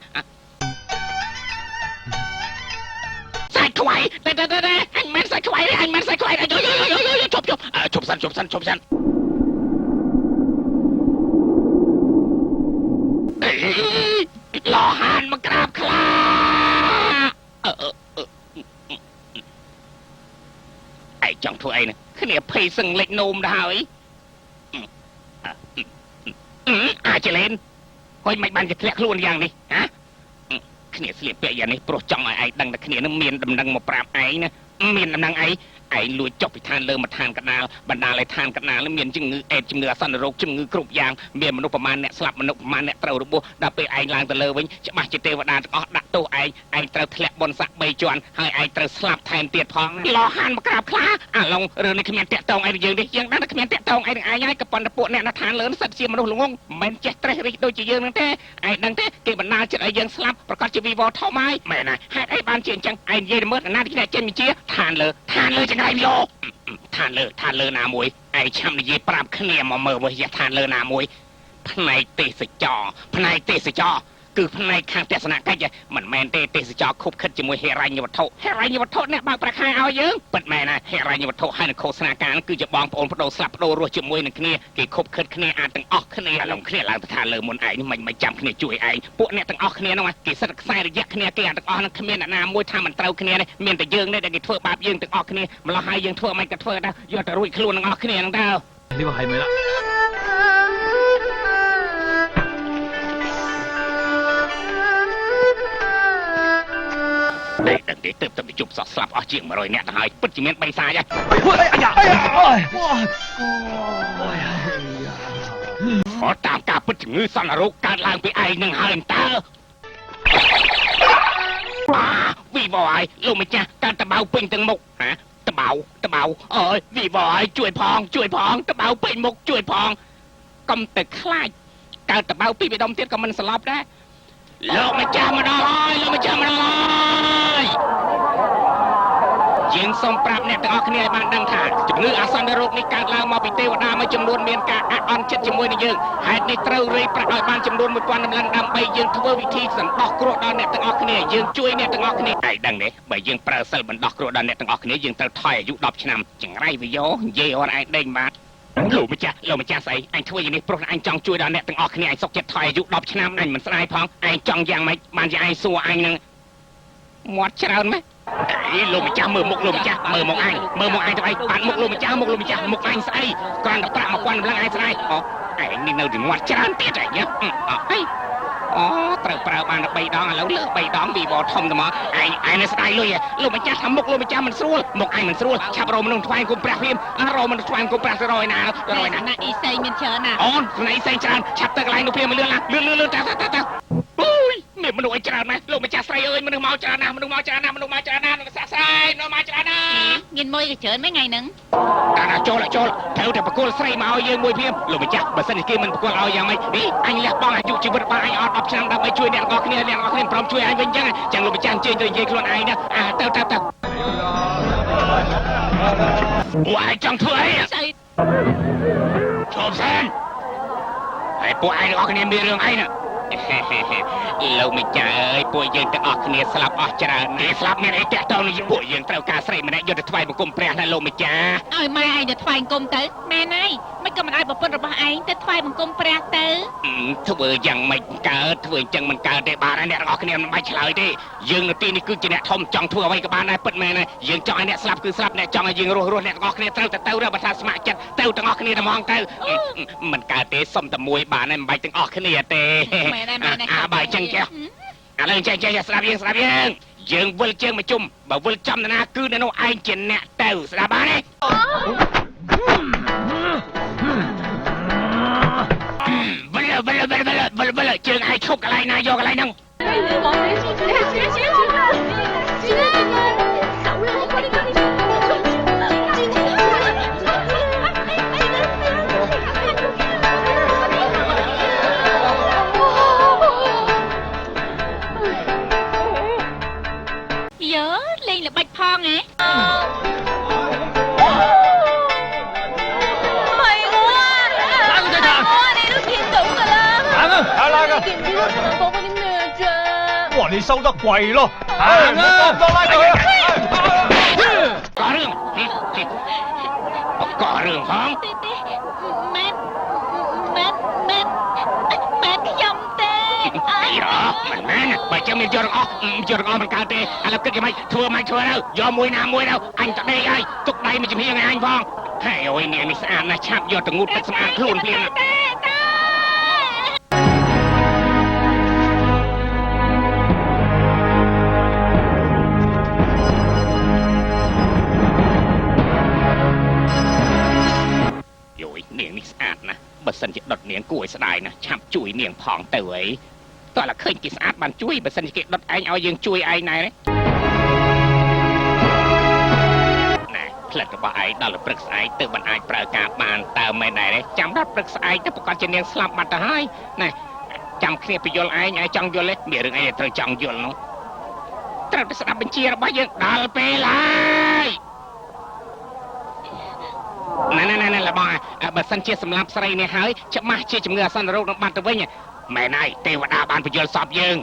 សាច់ខ្វៃតែតែតែអញមិនសាច់ខ្វៃទេអញមិនសាច់ខ្វៃទេជប់ជប់ជប់សិនជប់សិនជប់សិនលោហានមកក្រាបខ្លាឯងចង់ធ្វើអីណាគ្នាភ័យសឹងលេចនោមទៅហើយអាចលេនហើយមិនបានជាធ្លាក់ខ្លួនយ៉ាងនេះហ៎គ្នាស្លៀកពាក់យ៉ាងនេះព្រោះចង់ឲ្យឯងដឹងតែគ្នានឹងមានដំណឹងមកប្រាប់ឯងណាមានដំណឹងអីឯងលួចចុះពីឋានលើមកឋានកណ្ដាលបណ្ដាលឲ្យឋានកណ្ដាលមានជំងឺអេដជំងឺអាសន្នរោគជំងឺគ្រប់យ៉ាងមានមនុស្សប្រមាណអ្នកស្លាប់មនុស្សប្រមាណអ្នកត្រូវរបួសដល់ពេលឯងឡើងទៅលើវិញច្បាស់ជាទេវតាទាំងអស់ដាក់ទោសឯងឯងត្រូវធ្លាក់បុណ្យស័ក្តិ3ជាន់ហើយឯងត្រូវស្លាប់ថែមទៀតផងលោហានមកក្រាបខ្លាអាឡុងរឿងនេះគ្មានតាក់តងអីនឹងយើងទេយើងដឹងតែគ្មានតាក់តងអីនឹងឯងហើយក៏ប៉ុន្តែពួកអ្នកនៅឋានលើសិតជាមនុស្សល្ងងមិនចេះត្រេះរិះដូចជាយើងនឹងទេឯងដឹងទេគេបណ្ដាលចិត្តឲ្យយើងស្លាប់ប្រកាសជាវិវត្តធំហើយមែនណាហេតុអីបានជាអញ្ចឹងឯងនិយាយទៅមើលណានេះចេញវិជាឋានលើឋានលើចង្រៃយោឋានលើឋានលើណាមួយឯងឆាំនិយាយប្រាប់គ្នាមកមើលវិញឋានលើណាមួយផ្នែកទេសចរផ្នែកទេសចរគឺផ្នែកខាងទស្សនកិច្ចមិនមែនទេទេសចរខុបខិតជាមួយហិរញ្ញវត្ថុហិរញ្ញវត្ថុអ្នកបើកប្រាខែឲ្យយើងពិតមែនណាហិរញ្ញវត្ថុហើយនឹងឃោសនាការគឺជាបងប្អូនបដូរស្លាប់បដូររស់ជាមួយនឹងគ្នាគេខុបខិតគ្នាអាចទាំងអស់គ្នាឡងគ្នាឡើងទៅឋានលើមុនឯងនេះមិនចាំគ្នាជួយឯងពួកអ្នកទាំងអស់គ្នានោះគេសិតខ្សែរយៈគ្នាគេទាំងអស់នឹងគ្មានអ្នកណាមួយថាមិនត្រូវគ្នាទេមានតែយើងនេះដែលគេធ្វើបាបយើងទាំងអស់គ្នាម្ល៉េះហើយយើងធ្វើមិនក៏ធ្វើដែរយកតែរួចខ្លួនទាំងអស់គ្នាហ្នឹងតើនេះបើហើយមែន ទេដឹងទេទៅទៅជប់សោះស្លាប់អស់ជាង100នាក់ទៅហើយពិតជាមាន3សាយហើយអត់តាមការពិតជំងឺសន្នរោគកើតឡើងពីឯងនឹងហើយតើវីវហើយលោកម្ចាស់កើតតបៅពេញទាំងមុខហ៎តបៅតបៅអើយវីវហើយជួយផងជួយផងតបៅពេញមុខជួយផងកុំទៅខ្លាចកើតតបៅពីបេដុំទៀតក៏មិនស្លាប់ដែរ លោកម្ចាស់មកដល់ហើយលោកម្ចាស់មកដល់ហើយយើងសូមប្រាប់អ្នកទាំងអស់គ្នាឲ្យបានដឹងថាជំងឺអាសន្នរោគនេះកើតឡើងមកពីទេវតាមួយចំនួនមានការអាក់អន់ចិត្តជាមួយនឹងយើងហេតុនេះត្រូវរៃប្រាក់ឲ្យបានចំនួន1000តម្លឹងដើម្បីយើងធ្វើវិធីសន្តោសគ្រោះដល់អ្នកទាំងអស់គ្នាយើងជួយអ្នកទាំងអស់គ្នាឯងដឹងទេបើយើងប្រើសិលបណ្ដោះគ្រោះដល់អ្នកទាំងអស់គ្នាយើងត្រូវថយអាយុ10ឆ្នាំចង្រៃវិយោនិយាយអត់ឯងដេញបាទលោកម្ចាស់លោកម្ចាស់ស្អីអញធ្វើយ៉ាងនេះព្រោះអញចង់ជួយដល់អ្នកទាំងអស់គ្នាអញសុខចិត្តថយអាយុ10ឆ្នាំអញមិនស្ដាយផងឯងចង់យ៉ាងម៉េចបានជាឯងសួរអញនឹងមាត់ច្រើនម៉េចអីលោកម្ចាស់មើលមុខលោកម្ចាស់មើលមកអញមើលមកអញទៅអីបានមុខលោកម្ចាស់មុខលោកម្ចាស់មុខអញស្អីគ្រាន់តែប្រាក់1000តម្លឹងឯងស្ដាយអូឯងនេះនៅទីមាត់ច្រើនទៀតឯងអីអូត្រូវប្រើបាន3ដងឥឡូវលើ3ដងវីវធំទៅមកឯងឯងនៅស្ដាយលុយលោកម្ចាស់ថាមុខលោកម្ចាស់មិនស្រួលមុខឯងមិនស្រួលឆាប់រកមនុស្សថ្វាយគុំព្រះភ្លាមរកមនុស្សថ្វាយគុំព្រះទៅរយណារយណា ណាអ៊ីសេងមានច្រើនណា អូនស្នៃសេងច្រើនឆាប់ទៅកន្លែងនោះភ្លាមលឿនណាលឿនលឿនលឿនតាតាតាអូយមានមនុស្សអីច្រើនណាស់លោកម្ចាស់ស្រីអើយមនុស្សមកច្រើនណាស់មនុស្សមកច្រើនណាស់មនុស្សមកច្រើនណាស់មនុស្សស្រីមនុស្សមកច្រើនណាស់ មានមួយក៏ច្រើនមែនថ្ងៃហ្នឹង តាណាចូលចូលត្រូវតែបកគលស្រីមកឲ្យយើងមួយភ្លាមលោកម្ចាស់បើសិនជាគេមិនបកគលឲ្យយ៉ាងម៉េចនេះអញលះបង់អាយុជីវិតរបស់អញអត់10ឆ្នាំដើម្បីជួយអ្នកទាំងអស់គ្នាអ្នកទាំងអស់គ្នាព្រមជួយអញវិញចឹងចឹងលោកម្ចាស់អញ្ជើញទៅនិយាយខ្លួនឯងណាអាទៅទៅទៅពួកឯងចង់ធ្វើអី ស្អី ឈប់សិនហើយពួកឯងទាំងអស់គ្នាមានរឿងអីណាលោកម្ចាស់អើយពួកយើងទាំងអស់គ្នាស្លាប់អស់ច្រើនគេស្លាប់មានអីតាក់ទងនឹងពួកយើងត្រូវការស្រីម្នាក់យកទៅថ្វាយបង្គំព្រះណាលោកម្ចាស់ ឲ្យម៉ែឯងទៅថ្វាយបង្គំទៅម៉ែណៃមិនក៏មិនឲ្យប្រពន្ធរបស់ឯងទៅថ្វាយបង្គំព្រះទៅ ធ្វើយ៉ាងម៉េចកើតធ្វើអញ្ចឹងមិនកើតទេបាទអ្នកទាំងអស់គ្នាមិនបាច់ឆ្លើយទេយើងនៅទីនេះគឺជាអ្នកធំចង់ធ្វើអ្វីក៏បានដែរពិតមែនហើយយើងចង់ឲ្យអ្នកស្លាប់គឺស្លាប់អ្នកចង់ឲ្យយើងរស់រស់អ្នកទាំងអស់គ្នាត្រូវតែទៅរើបើថាស្ម័គ្រចិត្តទៅទាំងអស់គ្នាតែហ្មងទៅមិនកើតទេសុំតែមួយបានហើយមិនបាច់ទាំងអស់គ្នាទេ មែនហើយមែនហើយ អាបើអញ្ចឹងចេះឥឡូវចេះចេះស្ដាប់យើងស្ដាប់យើងយើងវិលជើងមកជុំបើវិលចំណាគឺនៅនោះឯងជាអ្នកទៅស្ដាប់បានទេវិលវិលវិលវិលវិលវិលជើងឯងឈប់កន្លែងណាយកកន្លែងហ្នឹង យើលេងល្បិចផងហ៎ 唔係我啊！拉佢仔行我你都見到㗎啦！行啊，行拉㗎！見唔見到講嗰啲咩啫？哇，你收得貴咯！行啊，多拉佢啊！ ករឿងករឿងផង ទេទេមែនមែនមែនមែនខ្ញុំទេ អីរមិនមែនបើចឹងមានយកទាំងអស់យកទាំងអស់មិនកើតទេឥឡូវគិតយ៉ាងម៉េចធ្វើម៉េចធ្វើទៅយកមួយណាមួយទៅអញតដេកហើយទុកដៃមួយចំហៀងឲ្យអញផងហើយអូយនាងនេះស្អាតណាស់ឆាប់យកទៅងូតទឹកសម្អាតខ្លួនភ្លាមណា ទេទេ យយនាងនេះស្អាតណាស់បើសិនជាដុតនាងគួរឲ្យស្ដាយណាស់ឆាប់ជួយនាងផងទៅអីតោះឡើឃើញគេស្អាតបានជួយបើសិនជាគេដុតឯងឲ្យយើងជួយឯងណែណែផ្លិតរបស់ឯងដល់ព្រឹកស្អែកទៅមិនអាចប្រើការបានតើមែនដែរទេចាំដល់ព្រឹកស្អែកទៅប្រកាសជានាងស្លាប់បាត់ទៅហើយណែចាំគ្នាពយល់ឯងឯងចង់យល់ទេមានរឿងអីដែលត្រូវចង់យល់នោះត្រូវតែស្ដាប់បញ្ជារបស់យើងដល់ពេលហើយណែណែណែលបងបើសិនជាសម្លាប់ស្រីនេះហើយច្បាស់ជាជំងឺអាសន្នរោគនឹងបាត់ទៅវិញមែនហើយទេវតាបានពយល់សពយើង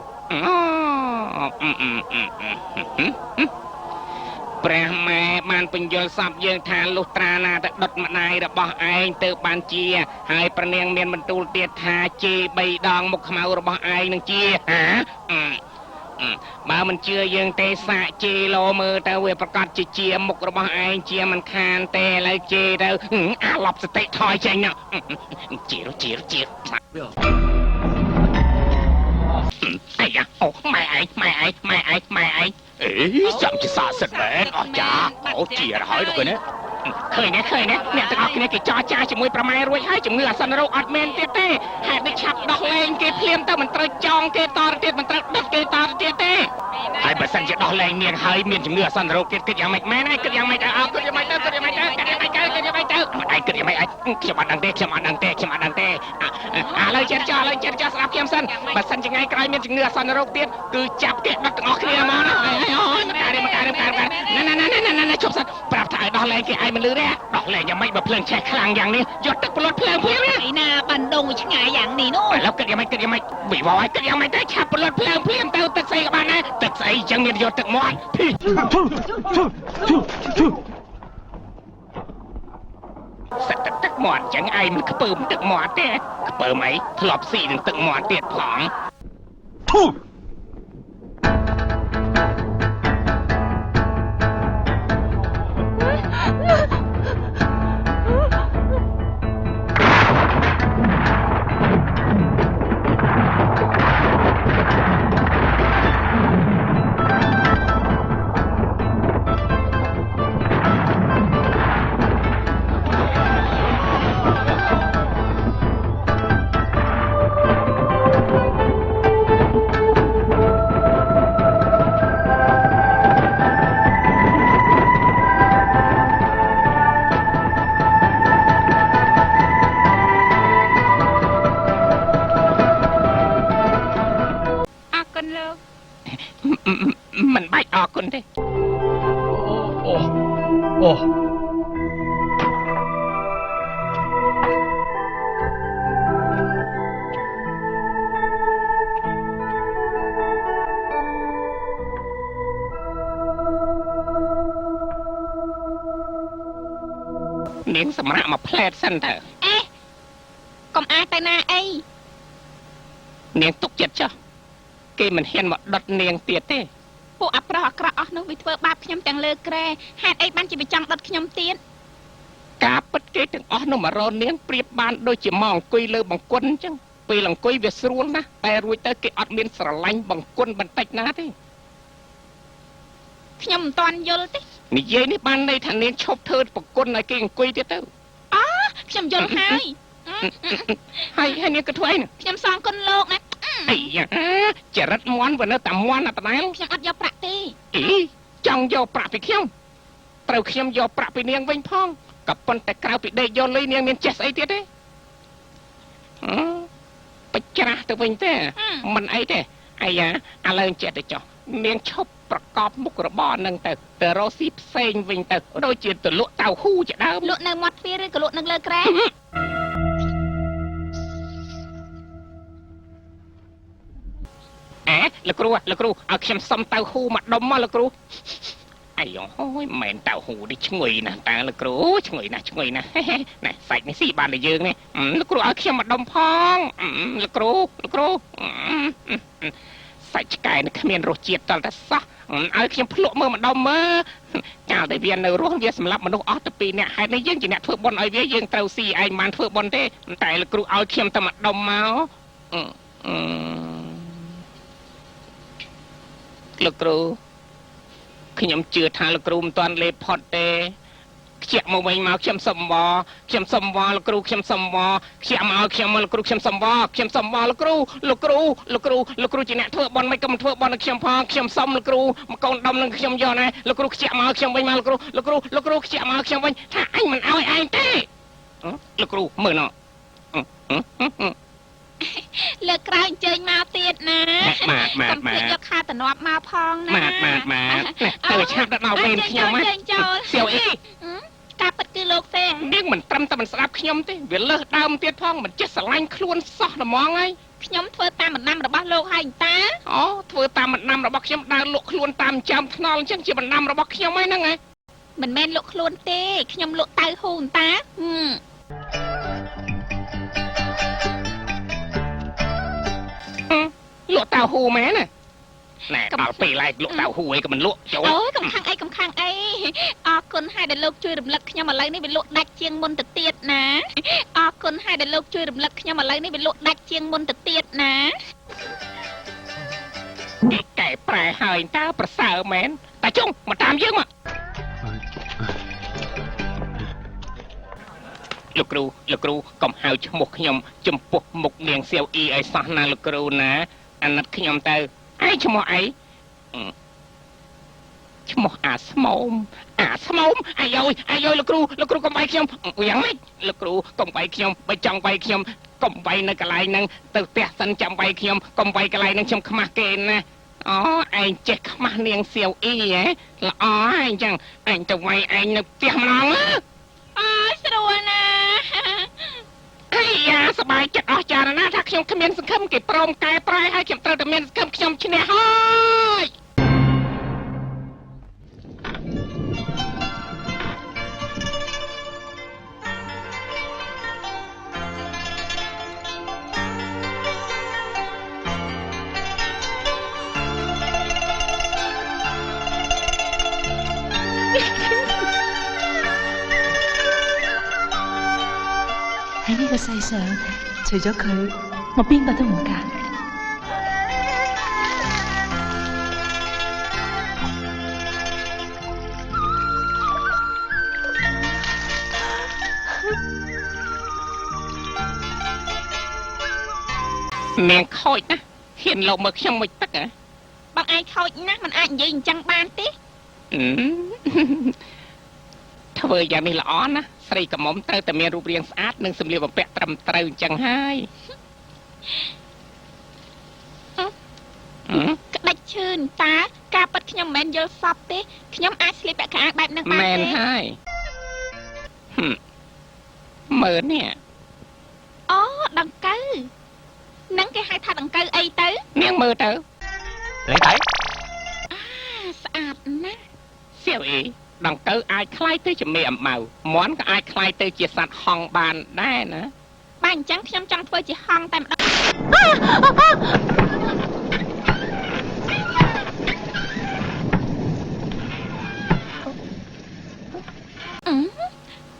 ព្រះម៉ែបានពន្យល់សពយើងថាលុះត្រាណាទៅដុតម្ដាយរបស់ឯងទៅបានជាហើយព្រះនាងមានបន្ទូលទៀតថាជេរ3ដងមុខខ្មៅរបស់ឯងនឹងជាហាបើមិនជឿយើងទេសាកជេរលោមើលទៅវាប្រកាសជាជាមុខរបស់ឯងជាមិនខានទេឥឡូវជេរទៅអាឡប់សតិថយចេញណាជេរជេរជេរអាយ៉ាអូម៉ែឯងម៉ែឯងម៉ែឯងម៉ែឯងអេចាំជាសាសិតមែនអស់ចាអូជារហើយដល់គេណា ឃើញទេឃើញទេអ្នកទាំងអស់គ្នាគេចរចាជាមួយប្រម៉ែរួចហើយជំងឺអាសន្នរោគអត់មានទៀតទេហេតុនេះឆាប់ដោះលែងគេភ្លាមទៅមិនត្រូវចងគេតទៅទៀតមិនត្រូវដុតគេតទៅទៀតទេហើយបើសិនជាដោះលែងនាងហើយមានជំងឺអាសន្នរោគទៀតគិតយ៉ាងម៉េចមែនហើយគិតយ៉ាងម៉េចអើគិតយ៉ាងម៉េចទៅគិតយ៉ាងម៉េចទៅគិតយ៉ាងម៉េចទៅគិតយ៉ាងម៉េចទៅឯងគិតយ៉ាងម៉េចឯងខ្ញុំអត់ដឹងទេខ្ញុំអត់ដឹងទេខ្ញុំអត់ដឹងទេឥឡូវចិត្តចោះឥឡូវចិត្តចោះស្ដាប់ខ្ញុំសិនបើសិនជាថ្ងៃក្រោយមានជំងឺអាសន្នរោគទៀតគឺចាប់គេដុតទាំងអស់គ្នាមកណាអូយមកកើតមកកើតមកកើតណាណាណាណាណាជប់សិនប្រាប់ថាឲ្យដោះលែងគេឯងមិនលឺទេដោះលែងយ៉ាងម៉េចបើភ្លើងឆេះខ្លាំងយ៉ាងនេះយកទឹកពលត់ភ្លើងភ្លាមណា ឯណាបានដងឆ្ងាយយ៉ាងនេះនោះឥឡូវគិតយ៉ាងម៉េចគិតយ៉ាងម៉េចវិវឲ្យគិតយ៉ាងម៉េចទៅឆាប់ពលត់ភ្លើងភ្លាមទៅទឹកស្អីក៏បានដែរទឹកស្អីចឹងមានយកទឹកមាត់សិតទឹកមាត់ចឹងឯងមិនខ្ពើមទឹកមាត់ទេខ្ពើមអីធ្លាប់ស៊ីនឹងទឹកមាត់ទៀតផង ធូ មិនបាច់អរគុណទេ អូអូ នាងសម្រាប់មកផ្លែតសិនតើ អេកុំអាចទៅណាអីនាងទុកចិត្តចុះគេមិនហ៊ានមកដុតនាងទៀតទេ ពួកអាប្រុសអាក្រក់អស់នោះវាធ្វើបាបខ្ញុំទាំងលើក្រែហេតុអីបានជាវាចង់ដុតខ្ញុំទៀត ការពិតគេទាំងអស់នោះមករកនាងប្រៀបបានដូចជាមកអង្គុយលើបង្គន់អញ្ចឹងពេលអង្គុយវាស្រួលណាស់តែរួចទៅគេអត់មានស្រឡាញ់បង្គន់បន្តិចណាទេ ខ្ញុំមិនទាន់យល់ទេ និយាយនេះបានន័យថានាងឈប់ធ្វើបង្គន់ឲ្យគេអង្គុយទៀតទៅ អូខ្ញុំយល់ហើយ ហើយហើយនាងក៏ធ្វើអី ខ្ញុំសងគុណលោកណា អីយ៉ាចរិតមន់វានៅតែមន់អត់ដដែល ខ្ញុំអត់យកប្រាក់ទេ អីចង់យកប្រាក់ពីខ្ញុំត្រូវខ្ញុំយកប្រាក់ពីនាងវិញផងក៏ប៉ុន្តែក្រៅពីដេកយកលុយនាងមានចេះស្អីទៀតទេបច្រាស់ទៅវិញទេមិនអីទេអាយ៉ាឥឡូវចេះទៅចុះនាងឈប់ប្រកបមុខរបរនឹងទៅទៅរកស៊ីផ្សេងវិញទៅដូចជាទៅលក់តៅហ៊ូជាដើម លក់នៅមាត់ទ្វារឬក៏លក់នៅលើក្រែ អេលោកគ្រូលោកគ្រូឲ្យខ្ញុំសុំតៅហ៊ូមកដុំមកលោកគ្រូអាយអូយមិនតៅហ៊ូនេះឈ្ងុយណាស់តើលោកគ្រូឈ្ងុយណាស់ឈ្ងុយណាស់ណែសាច់នេះស៊ីបានតែយើងនេះលោកគ្រូឲ្យខ្ញុំមកដុំផងលោកគ្រូលោកគ្រូសាច់ឆ្កែនេះគ្មានរសជាតិតតែសោះឲ្យខ្ញុំភ្លក់មើលម្ដុំមើលកាលតែវានៅរស់វាសម្លាប់មនុស្សអស់ទៅពីរនាក់ហេតុនេះយើងជាអ្នកធ្វើបុណ្យឲ្យវាយើងត្រូវស៊ីឯងបានធ្វើបុណ្យទេតែលោកគ្រូឲ្យខ្ញុំតែម្ដុំមកលោកគ្រូខ្ញុំជឿថាលោកគ្រូមិនទាន់លេបផុតទេខ្ជាក់មកវិញមកខ្ញុំសុំវខ្ញុំសុំវលោកគ្រូខ្ញុំសុំវខ្ជាក់មកឲ្យខ្ញុំមកលោកគ្រូខ្ញុំសុំវខ្ញុំសុំវលោកគ្រូលោកគ្រូលោកគ្រូលោកគ្រូជាអ្នកធ្វើបន់មិនក៏មិនធ្វើបន់ឲ្យខ្ញុំផងខ្ញុំសុំលោកគ្រូមកកូនដុំនឹងខ្ញុំយកណាលោកគ្រូខ្ជាក់មកឲ្យខ្ញុំវិញមកលោកគ្រូលោកគ្រូលោកគ្រូខ្ជាក់មកឲ្យខ្ញុំវិញថាអញមិនឲ្យឯងទេលោកគ្រូមើលណ លើកក្រោយអញ្ជើញមកទៀតណា បាទបាទ កុំភ្លេចយកខាតំណប់មកផងណា បាទបាទបាទទៅឆាប់ដល់វេនខ្ញុំណាសៀវអី ការពិតគឺលោកទេ នាងមិនត្រឹមតែមិនស្ដាប់ខ្ញុំទេវាលើសដើមទៀតផងមិនចេះស្រឡាញ់ខ្លួនសោះហ្មងហើយ ខ្ញុំធ្វើតាមបណ្ដាំរបស់លោកហើយតា អូធ្វើតាមបណ្ដាំរបស់ខ្ញុំដើរលក់ខ្លួនតាមចាំថ្នល់អញ្ចឹងជាបណ្ដាំរបស់ខ្ញុំហើយហ្នឹងហ៎ មិនមែនលក់ខ្លួនទេខ្ញុំលក់តៅហ៊ូនតា លក់តៅហ៊ូមែនណាណែដល់ពេលឡែកលក់តៅហ៊ូអីក៏មិនលក់ចូល អូយកុំខាំងអីកុំខាំងអីអរគុណហើយដែលលោកជួយរំលឹកខ្ញុំឥឡូវនេះវាលក់ដាច់ជាងមុនទៅទៀតណាអរគុណហើយដែលលោកជួយរំលឹកខ្ញុំឥឡូវនេះវាលក់ដាច់ជាងមុនទៅទៀតណា គេកែប្រែហើយតើប្រសើរមែនតាជុងមកតាមយើងមក លោកគ្រូលោកគ្រូកុំហៅឈ្មោះខ្ញុំចំពោះមុខនាងសៀវអ៊ីឲ្យសោះណាលោកគ្រូណាអាណិតខ្ញុំទៅឯងឈ្មោះអីឈ្មោះអាស្មោមអាស្មោមអាយយអាយយលោកគ្រូលោកគ្រូកុំវាយខ្ញុំយ៉ាងម៉េចលោកគ្រូកុំវាយខ្ញុំបើចង់វាយខ្ញុំកុំវាយនៅកន្លែងហ្នឹងទៅផ្ទះសិនចាំវាយខ្ញុំកុំវាយកន្លែងហ្នឹងខ្ញុំខ្មាស់គេណាអូឯងចេះខ្មាស់នាងសៀវអ៊ីហ៎ល្អហើយអញ្ចឹងឯងទៅវាយឯងនៅផ្ទះម្ដងអើយស្រួលណាអាយ៉ាសบายចិត្តអស់ចារណាថាខ្ញុំគ្មានសង្ឃឹមគេព្រមកែប្រែឲ្យខ្ញុំត្រូវតែមានសង្ឃឹមខ្ញុំឈ្នះហើយ喺呢個世上，除咗佢，我邊個都唔揀。នាងខូចណាស់ហ៊ានលោកមើលខ្ញុំមួយទឹកហ៎ បងឯងខូចណាស់មិនអាចនិយាយអញ្ចឹងបានទេ ធ្វើយ៉ាងនេះល្អណាស់ស្រីក្រមុំត្រូវតែមានរូបរាងស្អាតនិងសម្លៀកបំពាក់ត្រឹមត្រូវអញ្ចឹងហើយ ក្តិចឈឿនតើការប៉ັດខ្ញុំមិនមែនយល់សពទេខ្ញុំអាចស្លៀកពាក់ខោអាវបែបហ្នឹងបានទេ មែនហើយមើលនេះ អូដង្កូវនឹងគេហៅថាដង្កូវអីទៅ នាងមើលទៅ 靚仔 ស្អាតណាស់ សៀវអីដង្កូវអាចคล้ายទៅជាមេអំបៅមាន់ក៏អាចคล้ายទៅជាសត្វហង្សបានដែរណា បាទអញ្ចឹងខ្ញុំចង់ធ្វើជាហង្សតែម្ដង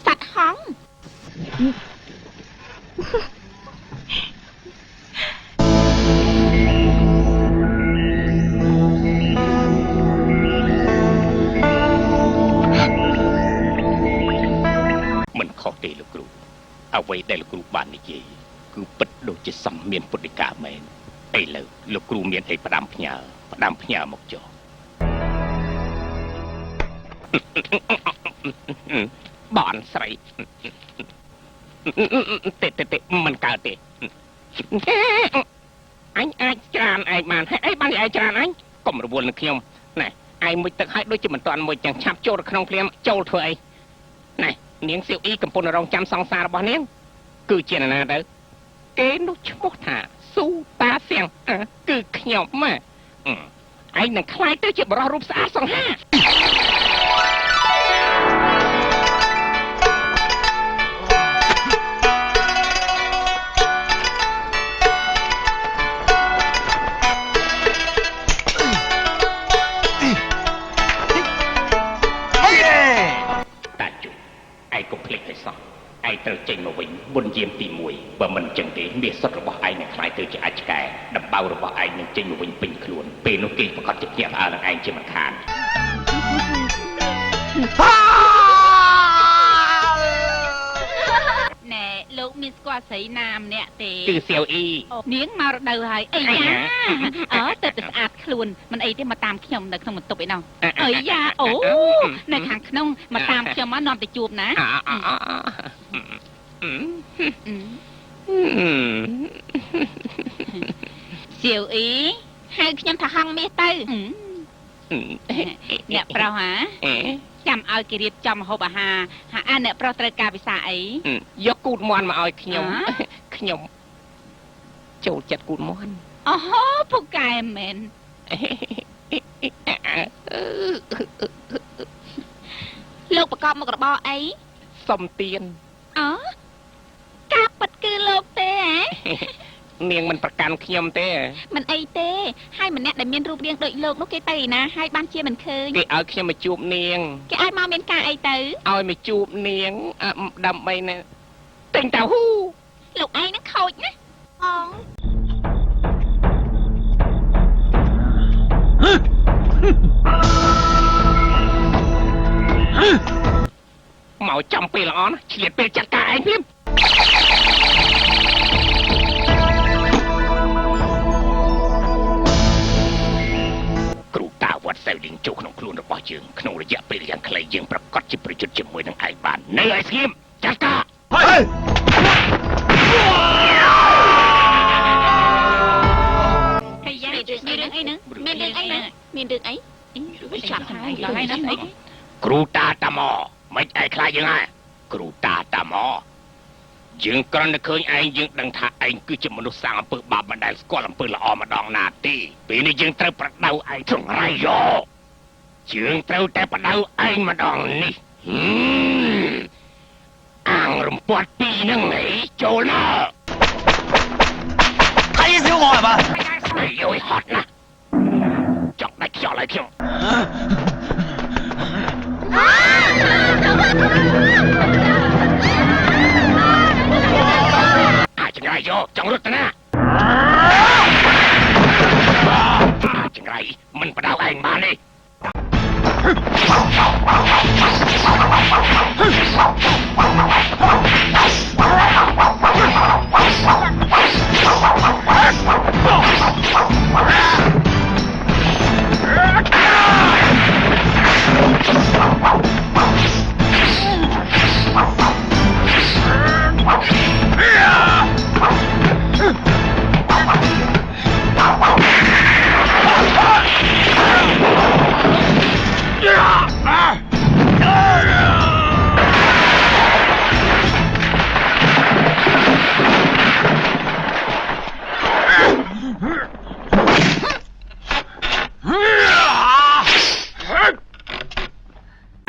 សត្វហង្ស មិនខុសទេលោកគ្រូអ្វីដែលលោកគ្រូបាននិយាយគឺពិតដូចជាសង្ឃមានពុទ្ធិកាមែនឥឡូវលោកគ្រូមានអីផ្ដាំផ្ញើផ្ដាំផ្ញើមកចុះបនស្រីទេទេទេមិនកើតទេអញអាចច្រានឯងបានហើយអីបានឯងច្រានអញកុំរវល់នឹងខ្ញុំណែឯងមួយទឹកឲ្យដូចជាមិនតាន់មួយចឹងឆាប់ចូលក្នុងភ្លាមចូលធ្វើអីណែនាងសៀវអ៊ីកំពុងរងចាំសង្សាររបស់នាងគឺជានរណាទៅគេនោះឈ្មោះថាស៊ូតាសៀងគឺខ្ញុំម៉ែឯងនឹងខ្លាយទៅជាបរិសរូបស្អាតសង្ហាតាជុឯងកុំភ្លេចឲ្យសោះឯងត្រូវចេញមកវិញមុនយាមទី1បើមិនចឹងទេមាសសុទ្ធរបស់ឯងនឹងខ្លាយទៅជាអាចឆ្កែដំបៅរបស់ឯងនឹងចេញមកវិញពេញខ្លួនពេលនោះគេប្រកាសជាភ្ញាក់ផ្អើលនឹងឯងជាមិនខាន ណែលោកមានស្គាល់ស្រីណាម្នាក់ទេ គឺសៀវអ៊ី នាងមករដូវហើយអីយ៉ាអើទៅតែស្អាតខ្លួនមិនអីទេមកតាមខ្ញុំនៅក្នុងបន្ទប់ឯណោះអីយ៉ាអូនៅខាងក្នុងមកតាមខ្ញុំមកនាំទៅជួបណាសៀវអ៊ី ហៅខ្ញុំថាហង្សមាសទៅ អ្នកប្រុសហ่าចាំឲ្យគេរៀបចំម្ហូបអាហារហាអ្នកប្រុសត្រូវការពិសាអី យកគូតមាន់មកឲ្យខ្ញុំខ្ញុំចូលចិត្តគូតមាន់ អូពូកែមែន លោកប្រកបមុខរបរអី សុំទៀន អូការពិតគឺលោកទេហ៎ នាងមិនប្រកាន់ខ្ញុំទេ មិនអីទេហើយម្នាក់ដែលមានរូបរាងដូចលោកនោះគេទៅឯណាហើយបានជាមិនឃើញ គេឲ្យខ្ញុំមកជួបនាង គេឲ្យមកមានការអីទៅ ឲ្យមកជួបនាងដើម្បីទិញតៅហ៊ូ លោកឯងនឹងខូចណាអង មកចំពេលល្អណាស់ឆ្លៀតពេលចាត់ការឯងភ្លាមគ្រូតាវត្តសៅលីងចូលក្នុងខ្លួនរបស់យើងក្នុងរយៈពេលយ៉ាងខ្លីយើងប្រកាសជាប្រយុទ្ធជាមួយនឹងឯងបាននៅឲ្យស្ងៀមចាត់ការ ហើយយ៉ាងមានរឿងអីហ្នឹងមានរឿងអីហ្នឹងមានរឿងអីចាប់ហើយ ដល់ហើយណាស្អី គ្រូតាតាម៉មិនឯងខ្លាចយើងហើយគ្រូតាតាម៉យើងគ្រាន់តែឃើញឯងយើងដឹងថាឯងគឺជាមនុស្សសាងអំពើបាបមិនដែលស្គាល់អំពើល្អម្ដងណាទេពេលនេះយើងត្រូវប្រដៅឯងត្រង់រៃយោយើងត្រូវតែប្រដៅឯងម្ដងនេះអាងរំពាត់ពីរហ្នឹងឯងចូលណា 睇小我係嘛？ យយហត់ណាស់ចង់ដាច់ខ្យល់ឲ្យខ្ញុំអាចង្រៃយោចង់រត់ទៅណាអាចង្រៃមិនបដៅឯងបានទេ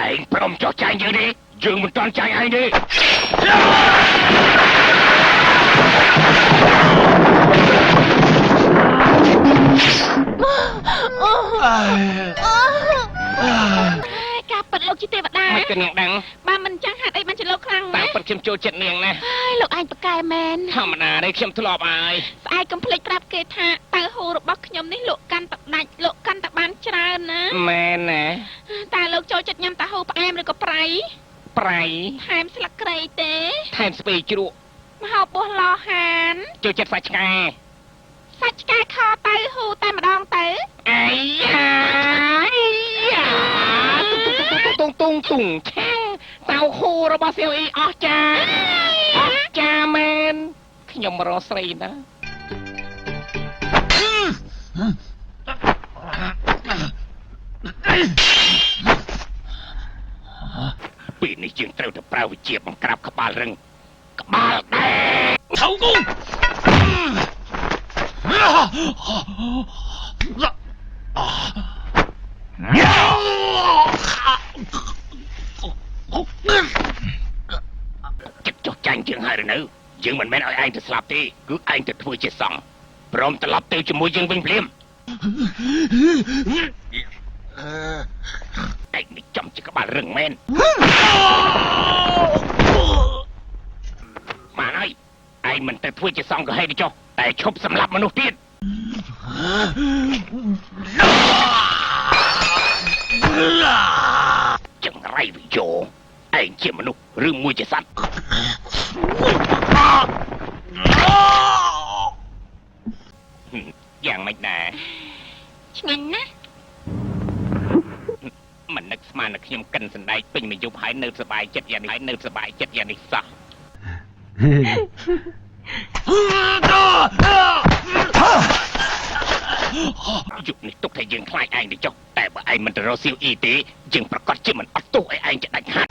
ឯងព្រមចុះចាញ់យើងទេយើងមិនទាន់ចាញ់ឯងទេ ការពិតលោកជាទេវតា មិនក៏នាងដឹង បើមិនចឹងហេតុអីបានជាលោកខ្លាំង តាម ណាស់ ពិតខ្ញុំចូលចិត្តនាងណាស់ ហើយលោកឯងប្រកែមែន ធម្មតាទេខ្ញុំធ្លាប់ហើយ ស្អែកកុំភ្លេចប្រាប់គេថាតៅហ៊ូរបស់ខ្ញុំនេះលោកកាន់តែដាច់លោកកាន់តែបានច្រើនណា មែនណា តើលោកចូលចិត្តញ៉ាំតាហ៊ូផ្អែមឬក៏ប្រៃ ប្រៃ ថែមស្លឹកគ្រៃទេ ថែមស្ពៃជ្រក់ មហោបោះឡហាន ចូលចិត្តសាច់ឆ្កែ សាច់ឆ្កែខតៅហ៊ូតែម្ដងទៅ អាយ៉ាយ៉ាតុងតុងតុងឆាំងតៅហ៊ូរបស់សៀវអ៊ីអស់ចាអស់ចាមែនខ្ញុំរកស្រីណាពេលនេះយើងត្រូវតែប្រើវិជាបង្ក្រាបក្បាលរឹងក្បាលដែរ 頭公。ចិត្តចុះចាញ់យើងហើយឬនៅយើងមិនមែនឲ្យឯងទៅស្លាប់ទេគឺឯងទៅធ្វើជាសង្ឃព្រមត្រឡប់ទៅជាមួយយើងវិញភ្លាមឯងនេះចំជាក្បាលរឹងមែនបានហើយឯងមិនទៅធ្វើជាសង្ឃក៏ហេតុចុះតែឈប់សម្លាប់មនុស្សទៀតចង្រៃវិយោឯងជាមនុស្សឬមួយជាសត្វយ៉ាងម៉េចដែរ ឆ្ងាញ់ណាស់ មិននឹកស្មានថាខ្ញុំកិនសណ្ដែកពេញមួយយប់ហើយនៅសប្បាយចិត្តយ៉ាងនេះហើយនៅសប្បាយចិត្តយ៉ាងនេះសោះយប់នេះទុកថាយើងខ្លាចឯងទៅចុះតែបើឯងមិនទៅរកសៀវអ៊ីទេយើងប្រកាសជាមិនអត់ទោសឲ្យឯងจะដាច់ខាត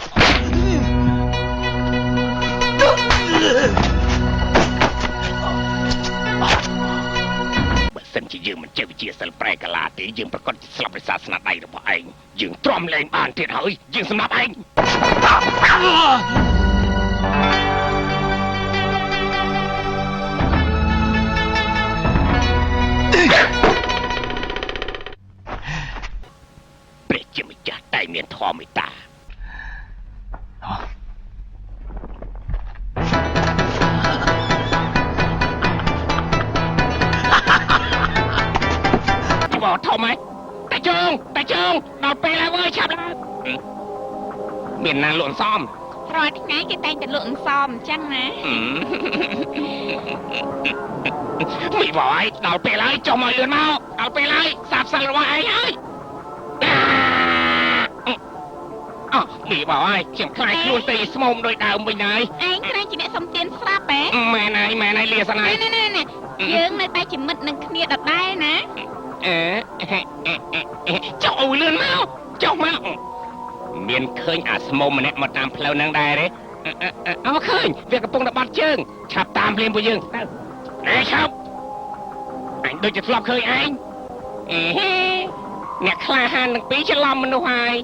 បើសិនជាយើងមិនចេះវិជាសិលប្រែកាឡាទេយើងប្រកាសជាស្លាប់ដោយសារស្នាដៃរបស់ឯងយើងទ្រាំលែងបានទៀតហើយយើងសម្លាប់ឯងព្រះជាម្ចាស់តែមានធម៌មេត្តាបងធំហើយតាជើងតាជើងដល់ពេលហើយវើយឆាប់ឡើងមានណាលក់សំ រាល់ថ្ងៃគេតែងតែលក់អន្សមអញ្ចឹងណា មីបយដល់ពេលហើយចុះមកលឿនមកដល់ពេលហើយសាបសិលរបស់ឯងហើយអោះមីបយខ្ញុំខ្លាចខ្លួនទៅស្មោមដោយដើមវិញហើយ ឯងក្រែងជាអ្នកសុំទានស្រាប់ហ៎ មែនហើយមែនហើយលាសិនហើយ ណែណែណែយើងនៅតែជាមិត្តនឹងគ្នាដដែលណា អេចុះឲ្យលឿនមកចុះមកមានឃើញអាស្មោមម្នាក់មកតាមផ្លូវហ្នឹងដែរទេអើឃើញវាកំពុងតែបាត់ជើងឆាប់តាមភ្លាមពួកយើងទៅណែឆាប់អញដូចជាធ្លាប់ឃើញឯងអេអ្នកក្លាហានទាំងពីរច្រឡំមនុស្សហើយ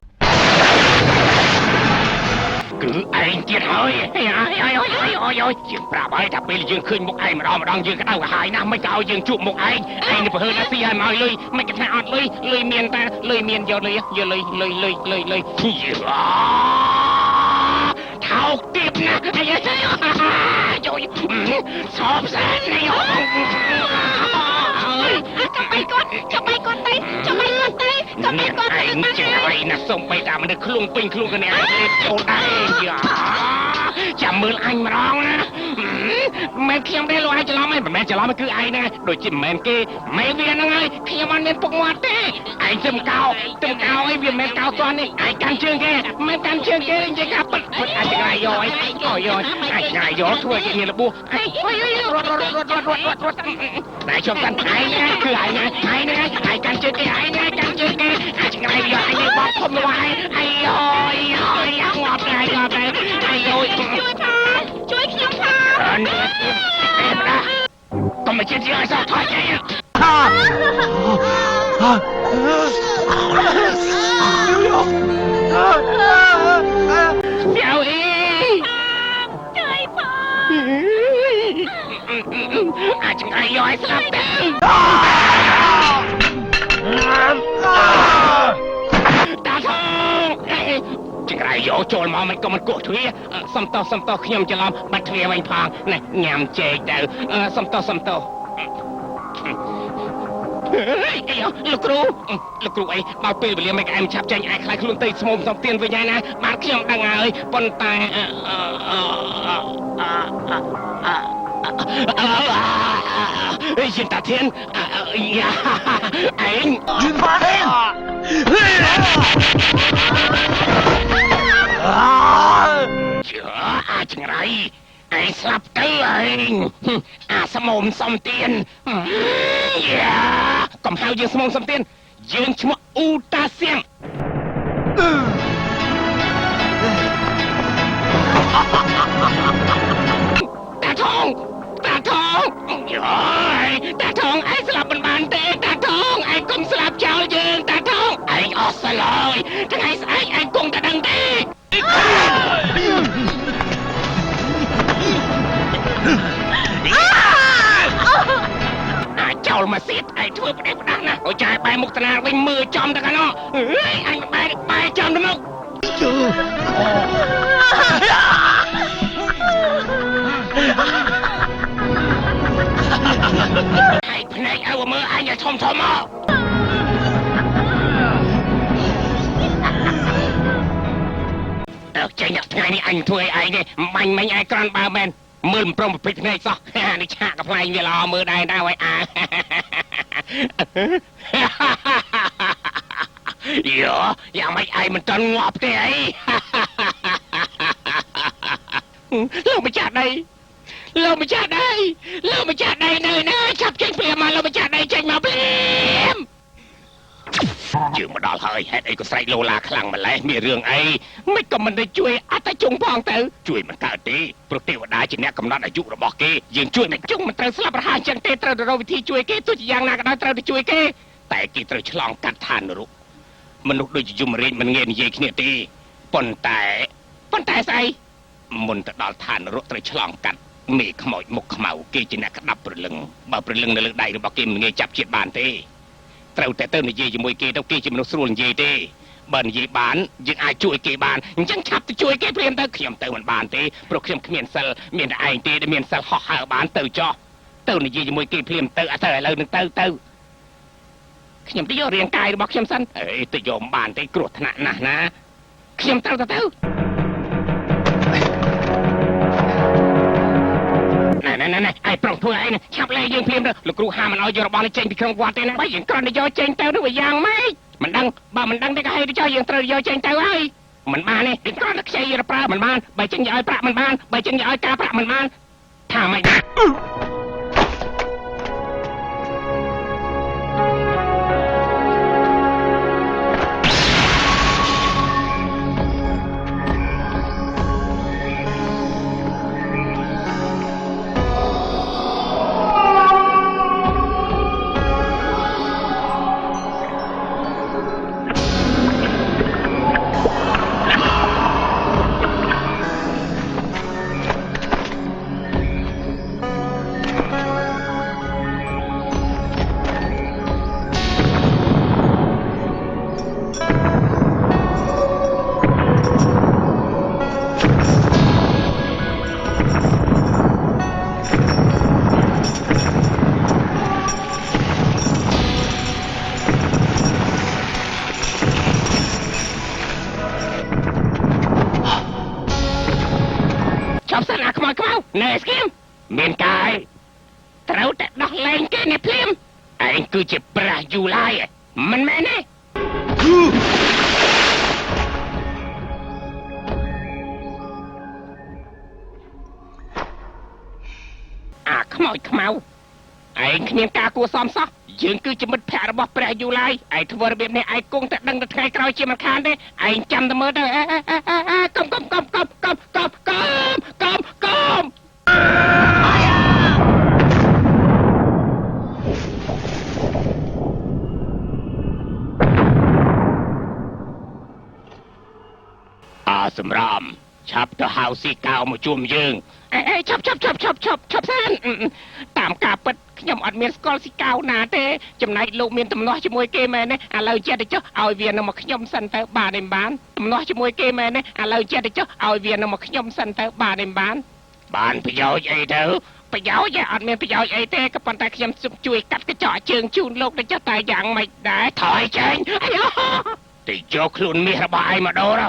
គឺឯងទៀតហើយអើយអើយអើយអើយអើយយើងប្រាប់ហើយថាពេលយើងឃើញមុខឯងម្ដងម្ដងយើងក្តៅក្រហាយណាស់មិនក៏ឲ្យយើងជួបមុខឯងឯងនេះប្រហើណាស៊ីឲ្យមកឲ្យលុយមិនក៏ថាអត់លុយលុយមានតាលុយមានយកលុយយកលុយលុយលុយលុយលុយថោកទាបណាស់អាយយសោបសែននេះ ចាំបីគាត់ចាំបីគាត់ទៅចាំបីគាត់ទៅចាំបីគាត់ទៅ បានហើយណាសុំបីតាមមនុស្សខ្លួនពេញខ្លួនគ្នាឯងលេបចូលដែរយ៉ាចាំមើលអញម្ដងណាមិនខ្ញុំទេលោកឯងច្រឡំឯងមិនមែនច្រឡំគឺឯងណាដូចជាមិនមែនគេមេវាហ្នឹងហើយខ្ញុំអត់មានពុកមាត់ទេឯងទឹមកោទឹមកោអីវាមិនមែនកោទាន់នេះឯងកាន់ជើងគេមិនកាន់ជើងគេនិយាយការពិតពិតអាចឆ្ងាយយកអីអូយអាចឆ្ងាយយកធ្វើឲ្យមានរបួសឯងអុយរត់រត់រត់រត់រត់រត់តែជុំកាន់ឯងណាគឺឯងណាឯងណាឯងកាន់ជើងគេឯងណាកាន់ជើងគេអាចឆ្ងាយយកឯងបោកធំរបស់ឯងអាយយយងាប់ដែរងាប់ដែរអាយយ ជួយផងជួយខ្ញុំផង កុំមកជិះឲ្យសោះថយចេញ小姨 ជួយផង អាចង្អៃយកឲ្យស្លាប់ទៅតាថងចង្រៃយកចូលមកមិនក៏មិនគោះទ្វាសំតោសំតោខ្ញុំច្រឡំបាត់ទ្វាវិញផងណែញ៉ាំចេកទៅសំតោសំតោអីលោកគ្រូលោកគ្រូអីដល់ពេលវេលាមិនអែមឆាប់ចេញឯងខ្លាចខ្លួនទៅស្មោមសំទៀនវិញហើយណាបាទខ្ញុំដឹងហើយប៉ុន្តែយិនតាធានឯង យិនតាធាន ជឿអាចង្រៃឯងស្លាប់ទៅឯងអាស្មោមសំទៀនយ៉ាកុំហៅយើងស្មោមសំទៀនយើងឈ្មោះអ៊ូតាសៀងតាថងតាថងយយតាថងឯងស្លាប់មិនបានទេតាថងឯងកុំស្លាប់ចោលយើងតាថងឯងអស់សឡើយថ្ងៃស្អែកឯងគង់តែដឹងទេអាចោលមកសៀតឯងធ្វើប្រទេសផ្ដាស់ណាអូចាយបែរមុខតាណាវិញមើលចំទៅកណោអើយអញបែរបែរចំទៅមុខឯងភ្នែកឲ្យមើលអញឲ្យធំធំមកចេញថ្ងៃនេះអញធ្វើឲ្យឯងទេបាញ់មិញឯងក្រាន់បើមែនមើលមិនព្រមប្រភិចភ្នែកសោះនេះឆាកកំ pl ែងវាល្អមើលដែរដែរឲ្យអាយោយ៉ាងម៉េចឯងមិនទាន់ងាប់ទេអីលោកម្ចាស់ដីលោកម្ចាស់ដីលោកម្ចាស់ដីនៅណាឆាប់ចេញភ្លាមមកលោកម្ចាស់ដីចេញមកភ្លាមយើងមកដល់ហើយហេតុអីក៏ស្រែកលោឡាខ្លាំងម្ល៉េះមានរឿងអីមិនក៏មិនได้ជួយអត្តជុងផងទៅជួយមិនកើតទេព្រោះទេវតាជាអ្នកកំណត់អាយុរបស់គេយើងជួយមិនជុងមិនត្រូវស្លាប់រហ័សអញ្ចឹងទេត្រូវទៅរកវិធីជួយគេទោះជាយ៉ាងណាក៏ដោយត្រូវទៅជួយគេតែគេត្រូវឆ្លងកាត់ឋាននរកមនុស្សដូចជាយមរាជមិនងាយនិយាយគ្នាទេប៉ុន្តែស្អីមុនទៅដល់ឋាននរកត្រូវឆ្លងកាត់មេខ្មោចមុខខ្មៅគេជាអ្នកក្តាប់ព្រលឹងបើព្រលឹងនៅលើដៃរបស់គេមិនងាយចាប់ជាតិបានទេត្រូវតែទៅនិយាយជាមួយគេទៅគេជាមនុស្សស្រួលនិយាយទេបើនិយាយបានយើងអាចជួយគេបានអញ្ចឹងឆាប់ទៅជួយគេព្រាមទៅខ្ញុំទៅមិនបានទេព្រោះខ្ញុំគ្មានសិលមានតែឯងទេដែលមានសិលហោះហើរបានទៅចោះទៅនិយាយជាមួយគេព្រាមទៅអត់ទៅឥឡូវនឹងទៅទៅខ្ញុំទៅយករាងកាយរបស់ខ្ញុំសិនអេទៅយកមិនបានទេគ្រោះថ្នាក់ណាស់ណាខ្ញុំត្រូវទៅ ណែណែណែឯងប្រុងធ្វើអីឆាប់លែងយើងភ្លាមទៅលោកគ្រូហាមមិនឲ្យយករបស់នេះចេញពីក្នុងវត្តទេណាបើយើងគ្រាន់តែយកចេញទៅនោះវាយ៉ាងម៉េចមិនដឹងបើមិនដឹងទេក៏ហេតុចោះយើងត្រូវយកចេញទៅហើយមិនបានទេយើងគ្រាន់តែខ្ចីយកប្រើមិនបានបើចេញយកឲ្យប្រាក់មិនបានបើចេញយកឲ្យការប្រាក់មិនបានថាម៉េចណែស្គៀមមានកាយត្រូវតែដោះលែងគេនេះភ្លាមឯងគឺជាព្រះយូឡាយមិនមែនទេអាខ្មោចខ្មៅឯងគ្មានការគួរសមសោះយើងគឺជាមិត្តភក្តិរបស់ព្រះយូឡាយឯងធ្វើរបៀបនេះឯងគង់តែដឹងទៅថ្ងៃក្រោយជាមិនខានទេឯងចាំតែមើលទៅកុំកុំកុំកុំកុំកុំកុំកុំកុំអាសម្រាមឆាប់ទៅហៅស៊ីកៅមកជួមយើងអេឆាប់ឆាប់ឆាប់ឆាប់ឆាប់ឆាប់សិនតាមការពិតខ្ញុំអត់មានស្គាល់ស៊ីកៅណាទេចំណែកលោកមានទំនាស់ជាមួយគេមែនទេឥឡូវចិត្តទៅចុះឲ្យវានៅមកខ្ញុំសិនទៅបានទេបានទំនាស់ជាមួយគេមែនទេឥឡូវចិត្តទៅចុះឲ្យវានៅមកខ្ញុំសិនទៅបានទេបានបានប្រយោជន៍អីទៅប្រយោជន៍អត់មានប្រយោជន៍អីទេក៏ប៉ុន្តែខ្ញុំជួយកាត់កញ្ចក់ជើងជូនលោកទៅចុះតែយ៉ាងម៉េចដែរថយចេញអាយ៉ូទៅយកខ្លួនមាសរបស់ឯងមកដូរ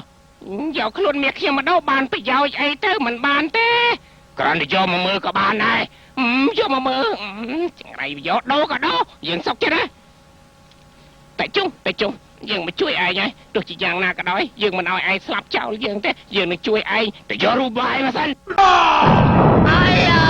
យកខ្លួនមាសខ្ញុំមកដូរបានប្រយោជន៍អីទៅមិនបានទេគ្រាន់តែយកមកមើលក៏បានដែរយកមកមើលចង្រៃយកដូរក៏ដូរយើងសុកចិត្តណាតែជុំតែជុំយើងមកជួយឯងហើយទោះជាយ៉ាងណាក៏ដោយយើងមិនឲ្យឯងស្លាប់ចោលយើងទេយើងនឹងជួយឯងទៅយករូបបាយមកសិនអាយ៉ា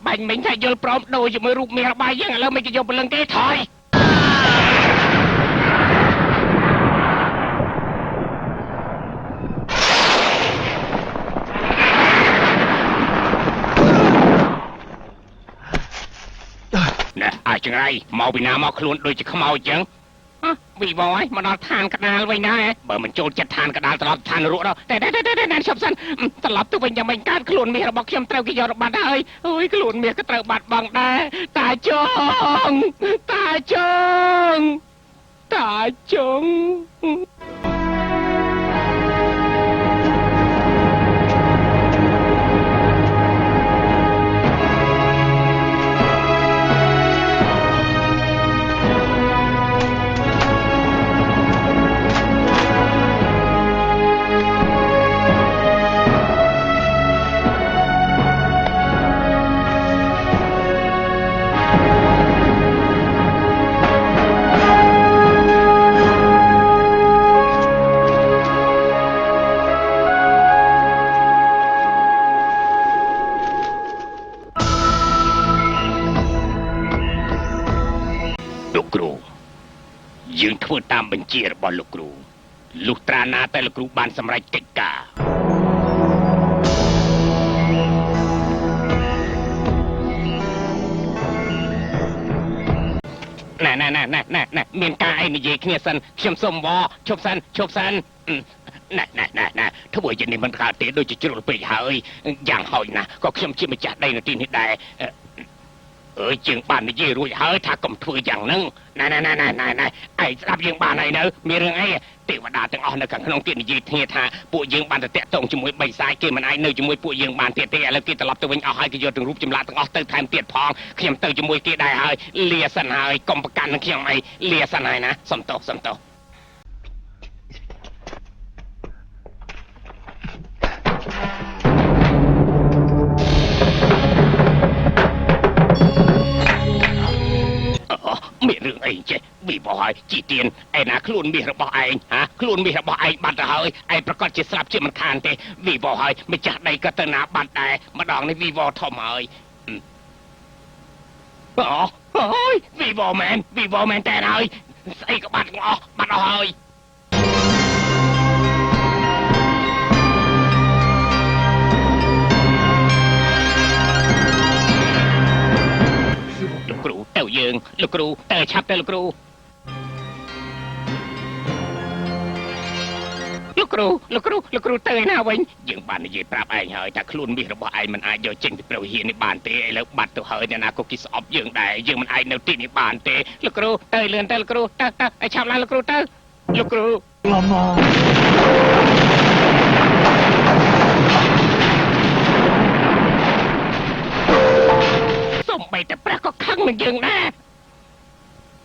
បាញ់មិញថាយល់ព្រមដូរជាមួយរូបមាសរបស់យើងឥឡូវមិនគេយកព្រលឹងគេថយណែអាចចង្រៃមកពីណាមកខ្លួនដូចជាខ្មោចចឹងវីវហើយមកដល់ឋានកដាលវិញដែរបើមិនចូលចិត្តឋានកដាលត្រឡប់ឋាននរកដល់តែតែតែតែឈប់សិនត្រឡប់ទៅវិញយ៉ាងមិនកើតខ្លួនមាសរបស់ខ្ញុំត្រូវគេយកបាត់ហើយអូយខ្លួនមាសក៏ត្រូវបាត់បង់ដែរតាចងតាចងតាចងយើងធ្វើតាមបញ្ជារបស់លោកគ្រូលុះត្រាណាតែលោកគ្រូបានសម្រេចកិច្ចការណែណែណែណែណែណែមានការអីនិយាយគ្នាសិនខ្ញុំសុំវឈប់សិនឈប់សិនណែណែណែណែធ្វើយ៉ាងនេះមិនកើតទេដូចជាជ្រុលពេកហើយយ៉ាងហោចណាស់ក៏ខ្ញុំជាម្ចាស់ដីនៅទីនេះដែរ អើយជាងបាននិយាយរួចហើយថាកុំធ្វើយ៉ាងហ្នឹងណែណែណែណែណែណែឯងស្ដាប់យើងបានហើយនៅមានរឿងអីទេវតាទាំងអស់នៅខាងក្នុងគេនិយាយគ្នាថាពួកយើងបានទៅតាក់ទងជាមួយបិសាចគេមិនអាចនៅជាមួយពួកយើងបានទៀតទេឥឡូវគេត្រឡប់ទៅវិញអស់ហើយគេយកទាំងរូបចម្លាក់ទាំងអស់ទៅថែមទៀតផងខ្ញុំទៅជាមួយគេដែរហើយលាសិនហើយកុំប្រកាន់នឹងខ្ញុំអីលាសិនហើយណាសុំទោសសុំទោសមានរឿងអីចេះវិបហើយជីទៀនឯណាខ្លួនមាសរបស់ឯងហាខ្លួនមាសរបស់ឯងបាត់ទៅហើយឯងប្រកាសជាស្លាប់ជាមិនខានទេវិបហើយម្ចាស់ដីក៏ទៅណាបាត់ដែរម្ដងនេះវិបធំហើយអូអូយវិបមែនវិបមែនតែហើយស្អីក៏បាត់អស់បាត់អស់ហើយលោកគ្រូទៅយើងលោកគ្រូទៅឆាប់ទៅលោកគ្រូលោកគ្រូលោកគ្រូលោកគ្រូទៅឯណាវិញយើងបាននិយាយប្រាប់ឯងហើយថាខ្លួនមាសរបស់ឯងមិនអាចយកចេញពីព្រះវិហារនេះបានទេឥឡូវបាត់ទៅហើយអ្នកណាក៏គេស្អប់យើងដែរយើងមិនអាចនៅទីនេះបានទេលោកគ្រូទៅលឿនទៅលោកគ្រូទៅទៅឲ្យឆាប់ឡើងលោកគ្រូទៅលោកគ្រូសូម្បីតែព្រះក៏ខឹងនឹងយើងដែរ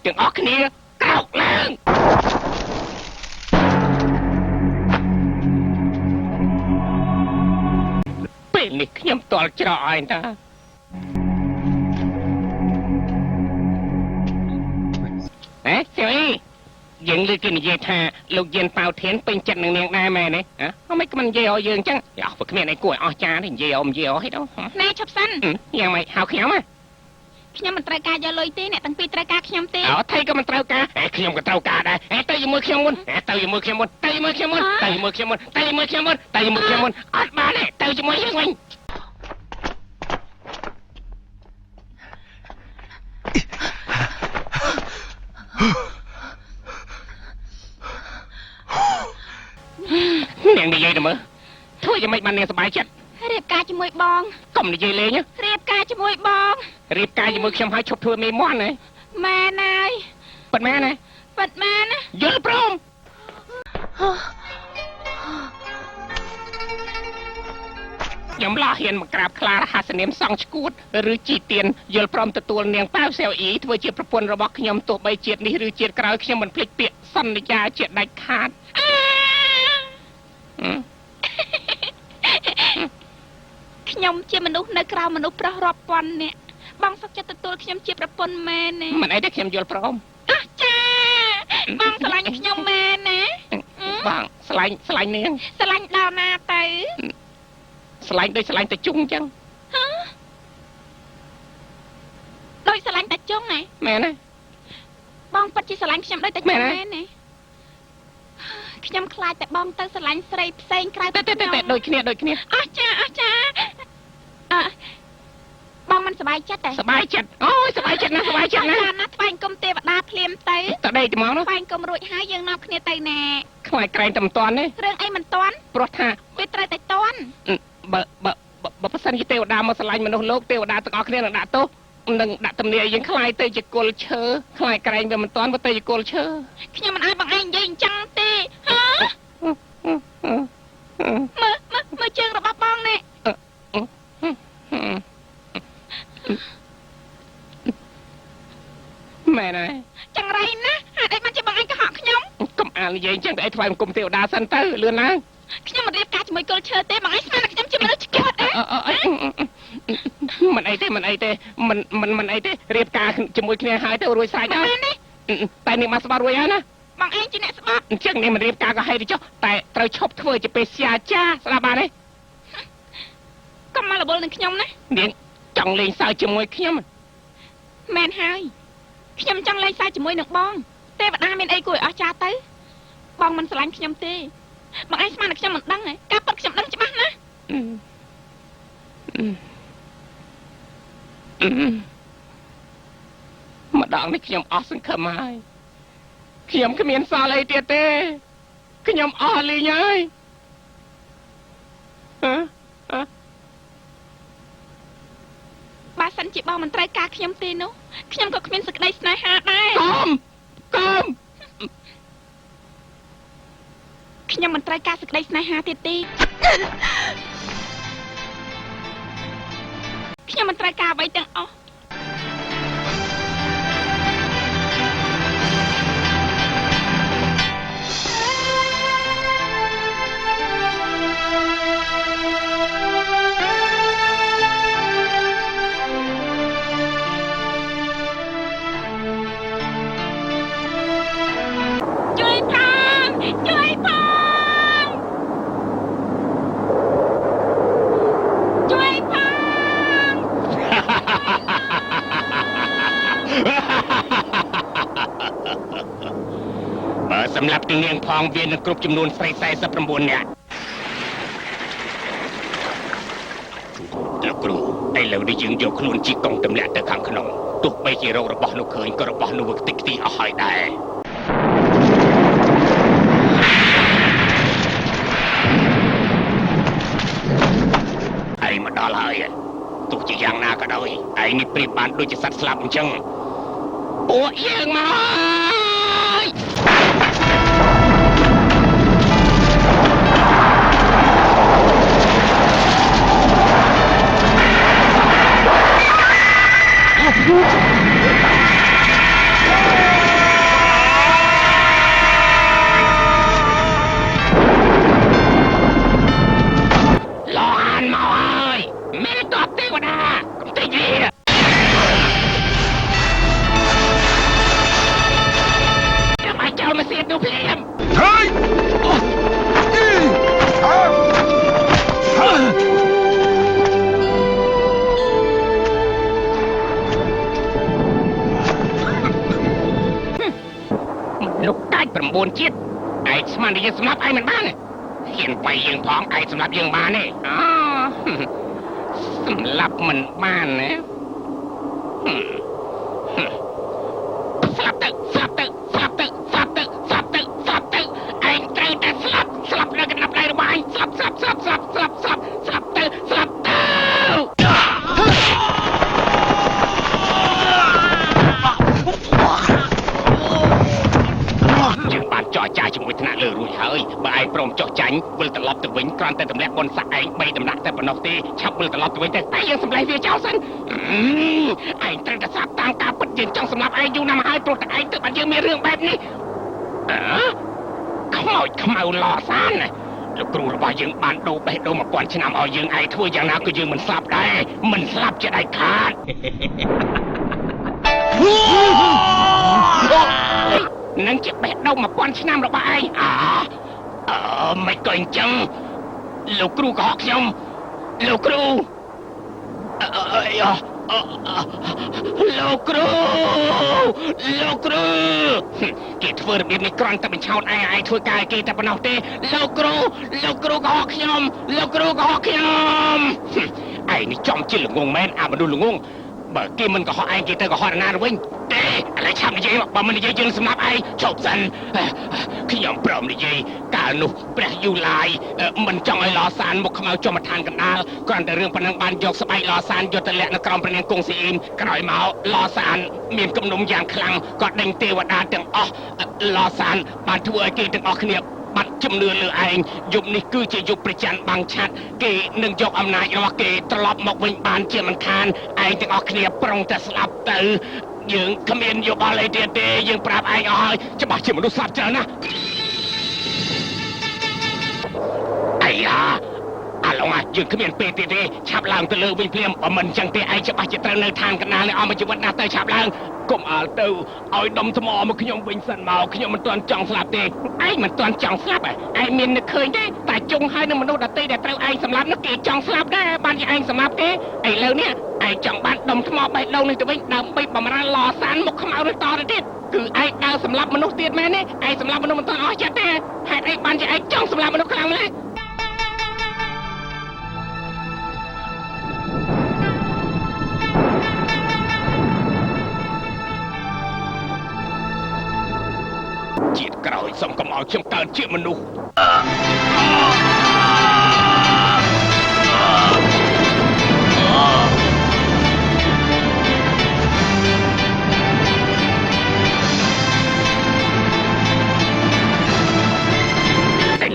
ទាំងអស់គ្នាក្រោកឡើងពេលនេះខ្ញុំទាល់ច្រកឯងតាហេសៀវអីយើងលើគេនិយាយថាលោកយានប៉ៅធានពេញចិត្តនឹងនាងដែរមែនទេហ៎មិនក៏មិននិយាយឲ្យយើងអញ្ចឹងអស់ព្រោះគ្មានអីគួរឲ្យអស់ចាទេនិយាយឲ្យនិយាយឲ្យដល់ណែឈប់សិនយ៉ាងម៉េចហៅខ្ញុំហ៎ខ្ញុំមិនត្រូវការយកលុយទេអ្នកទាំងពីរត្រូវការខ្ញុំទេអូថៃក៏មិនត្រូវការខ្ញុំក៏ត្រូវការដែរទៅជាមួយខ្ញុំមុនទៅជាមួយខ្ញុំមុនទៅជាមួយខ្ញុំមុនទៅជាមួយខ្ញុំមុនទៅជាមួយខ្ញុំមុនទៅជាមួយខ្ញុំមុនអត់បានទេទៅជាមួយយើងវិញនាងនិយាយទៅមើលធ្វើយ៉ាងម៉េចបាននាងសប្បាយចិត្តរៀបការជាមួយបងកុំនិយាយលេងរៀបការជាមួយបងរៀបការជាមួយខ្ញុំហើយឈប់ធ្វើមេមាន់ហ៎មែនហើយពិតមែនហ៎ពិតមែនណាយល់ព្រមខ្ញុំឡោះហ៊ានមកក្រាបខ្លារហស្សនាមសង្ឃឈួតឬជីទៀនយល់ព្រមទទួលនាងប៉ាវសេវអ៊ីធ្វើជាប្រពន្ធរបស់ខ្ញុំទោះបីជាតិនេះឬជាតិក្រោយខ្ញុំមិនភ្លេចពាក្យសន្យាជាដាច់ខាតខ្ញុំជាមនុស្សនៅក្រៅមនុស្សប្រុសរាប់ពាន់នាក់បងសុខចិត្តទទួលខ្ញុំជាប្រពន្ធមែនទេមិនអីទេខ្ញុំយល់ព្រមអស់ចាបងស្រឡាញ់ខ្ញុំមែនណាបងស្រឡាញ់ស្រឡាញ់នាងស្រឡាញ់ដល់ណាទៅស្រឡាញ់ដូចស្រឡាញ់តែជុងអញ្ចឹងហ៎ដូចស្រឡាញ់តែជុងហ៎មែនទេបងពិតជាស្រឡាញ់ខ្ញុំដូចតែជុងមែនទេខ្ញុំខ្លាចតែបងទៅស្រឡាញ់ស្រីផ្សេងក្រៅតែតែដូចគ្នាដូចគ្នាអស់ចាអស់ចាអើបងមិនសប្បាយចិត្តទេសប្បាយចិត្តអូយសប្បាយចិត្តណាស់សប្បាយចិត្តណាស់ណាថ្វាយអង្គមទេវតាភ្លាមទៅតដេកត្មងនោះថ្វាយអង្គមរួចហើយយើងនាំគ្នាទៅណាខ្លាចក្រែងតែមិនតាន់ទេរឿងអីមិនតាន់ព្រោះថាវាត្រូវតែតាន់បើបើបើប្រសិនជាទេវតាមកស្រឡាញ់មនុស្សលោកទេវតាទាំងអស់គ្នានឹងដាក់ទោសនឹងដាក់ទំនាយយើងខ្លាយទៅជាគល់ឈើខ្លាយក្រែងវាមិនតាន់វាទៅជាគល់ឈើខ្ញុំមិនឲ្យបងឯងនិយាយអញ្ចឹងទេហ៎មើលមើលមើលជើងរបស់បងនេះមែនហើយចង្រៃណាស់ហេតុអីបានជាបងឯងកុហកខ្ញុំកុំអាលនិយាយអញ្ចឹងទៅឲ្យថ្វាយបង្គំទេវតាសិនទៅលឿនឡើងខ្ញុំមិនរៀបការជាមួយគល់ឈើទេបងឯងស្មានតែខ្ញុំជាមនុស្សឆ្កួតអីមិនអីទេមិនអីទេមិនមិនមិនអីទេរៀបការជាមួយគ្នាហើយទៅរួចស្រេចហើយតែនេះមកស្បាត់រួចហើយណាបងឯងជាអ្នកស្បាត់អញ្ចឹងនេះមិនរៀបការក៏ហេតុទៅចុះតែត្រូវឈប់ធ្វើជាពេស្យាចាស្ដាប់បានទេកុំមករវល់នឹងខ្ញុំណានាងចង់លេងសើចជាមួយខ្ញុំមែនហើយខ្ញុំចង់លេងសើចជាមួយនឹងបងទេវតាមានអីគួរឲ្យអស្ចារ្យទៅបងមិនស្រឡាញ់ខ្ញុំទេបងឯងស្មានតែខ្ញុំមិនដឹងហ៎ការពិតខ្ញុំដឹងច្បាស់ណាស់ម្ដងនេះខ្ញុំអស់សង្ឃឹមហើយខ្ញុំគ្មានសល់អីទៀតទេខ្ញុំអស់លីងហើយ បើសិន សិនជាបងមិនត្រូវការខ្ញុំទេនោះខ្ញុំក៏គ្មានសេចក្តីស្នេហាដែរ កុំកុំ ខ្ញុំមិនត្រូវការសេចក្តីស្នេហាទៀតទេខ្ញុំមិនត្រូវការអ្វីទាំងអស់ជួយផងជួយផងជួយផង បើសម្រាប់នាងផងវានឹងគ្រប់ចំនួនស្រី49នាក់លោកគ្រូឥឡូវនេះយើងយកខ្លួនជីកង់ទម្លាក់ទៅខាងក្នុងទោះបីជារោគរបស់នោះឃើញក៏របស់នោះវាខ្ទេចខ្ទីអស់ហើយដែរឯងមកដល់ហើយទោះជាយ៉ាងណាក៏ដោយឯងនេះប្រៀបបានដូចជាសត្វស្លាប់អញ្ចឹងពួកយើងមកហើយ លអានមកហើយមេតបទេវតាកំទេចវាចាំឲ្យចោលមកសៀតនោះភ្លាម លោកកាច់9ជាតិឯងស្មានតែយើងសម្លាប់ឯងមិនបានទេហ៊ានវាយយើងផងឯងសម្លាប់យើងបានទេអូសម្លាប់មិនបានណាស្លាប់ទៅស្លាប់ទៅស្លាប់ទៅស្លាប់ទៅស្លាប់ទៅស្លាប់ទៅឯងត្រូវតែស្លាប់ស្លាប់នៅកណ្ដាប់ដៃរបស់ឯងស្លាប់ស្លាប់ស្លាប់ស្លាប់ស្លាប់ស្លាប់ស្លាប់ទៅស្លាប់ទៅយើងបានចរចាជាមួយថ្នាក់លើរួចហើយបើឯងព្រមចុះចាញ់វិលត្រឡប់ទៅវិញគ្រាន់តែទម្លាក់បុណ្យស័ក្តិឯង3ដំណាក់តែប៉ុណ្ណោះទេឆាប់វិលត្រឡប់ទៅវិញទៅតែយើងសម្លេះវាចោលសិនឯងត្រូវតែស្លាប់តាមការពិតយើងចង់សម្លាប់ឯងយូរណាស់មកហើយព្រោះតែឯងទៅបានយើងមានរឿងបែបនេះអើខ្មោចខ្មៅឡសានលោកគ្រូរបស់យើងបានដូរបេះដូង1000ឆ្នាំឲ្យយើងឯងធ្វើយ៉ាងណាក៏យើងមិនស្លាប់ដែរមិនស្លាប់ជាដាច់ខាតនឹងជាបេះដូង1000ឆ្នាំរបស់ឯងអើមិនក៏អញ្ចឹងលោកគ្រូកុហកខ្ញុំលោកគ្រូលោកគ្រូលោកគ្រូគេធ្វើរបៀបនេះគ្រាន់តែបញ្ឆោតឯងឯងធ្វើការឲ្យគេតែប៉ុណ្ណោះទេលោកគ្រូលោកគ្រូកុហកខ្ញុំលោកគ្រូកុហកខ្ញុំឯងនេះចំជាល្ងងមែនអាមនុស្សល្ងងបើគេមិនកុហកឯងគេទៅកុហកណាទៅវិញទេឥឡូវឆាប់និយាយបើមិននិយាយយើងសម្លាប់ឯងឈប់សិនខ្ញុំព្រមនិយាយកាលនោះព្រះយូឡាយមិនចង់ឲ្យឡសានមកខ្មៅចុះមកឋានកណ្ដាលគ្រាន់តែរឿងប៉ុណ្ណឹងបានយកស្បែកឡសានយកទៅលាក់នៅក្រោមព្រះនាងគង់ស៊ីអ៊ីមក្រោយមកឡសានមានគំនុំយ៉ាងខ្លាំងក៏ដេញទេវតាទាំងអស់ឡសានបានធ្វើឲ្យគេទាំងអស់គ្នាបាត់ជំនឿលើឯងយប់នេះគឺជាយប់ប្រច័នបាំងឆាត់គេនឹងយកអំណាចរបស់គេត្រឡប់មកវិញបានជាមិនខានឯងទាំងអស់គ្នាប្រុងតែស្លាប់ទៅយើងគ្មានយោបល់អីទៀតទេយើងប្រាប់ឯងអស់ហើយច្បាស់ជាមនុស្សស្លាប់ច្រើនណាស់អាយ៉ាអាឡុងយើងគ្មានពេលទៀតទេឆាប់ឡើងទៅលើវិញភ្លាមបើមិនចឹងទេឯងច្បាស់ជាត្រូវនៅឋានកណ្ដាលនេះអស់មួយជីវិតណាស់ទៅឆាប់ឡើងកុំអើលទៅឲ្យដុំថ្មមកខ្ញុំវិញសិនមកខ្ញុំមិនទាន់ចង់ស្លាប់ទេឯងមិនទាន់ចង់ស្លាប់ឯងមាននឹកឃើញទេតែជុងហើយនឹងមនុស្សដទៃដែលត្រូវឯងសម្លាប់នោះគេចង់ស្លាប់ដែរបានជាឯងសម្លាប់គេឥឡូវនេះឯងចង់បានដុំថ្មបេះដូងនេះទៅវិញដើម្បីបំរើឡសានមុខខ្មៅនេះតទៅទៀតគឺឯងដើរសម្លាប់មនុស្សទៀតមែនទេឯងសម្លាប់មនុស្សមិនទាន់អស់ចិត្តទេហេតុអីបានជាឯងចង់សម្លាប់មនុស្សខ្លាំងម្ល៉េះជាតិក្រោយសូមកុំឲ្យខ្ញុំកើតជាមនុស្ស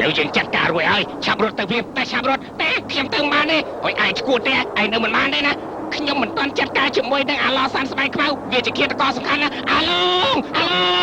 ឡូវយើងចាត់ការរួចហើយឆាប់រត់ទៅភ្លាមតែឆាប់រត់តែខ្ញុំទៅមិនបានទេអុយឯងឈួតទេឯងនៅមិនបានទេណាខ្ញុំមិនទាន់ចាត់ការជាមួយនឹងអាឡសានស្បែកខ្មៅវាជាឃាតករសំខាន់ណាអាឡងអាឡង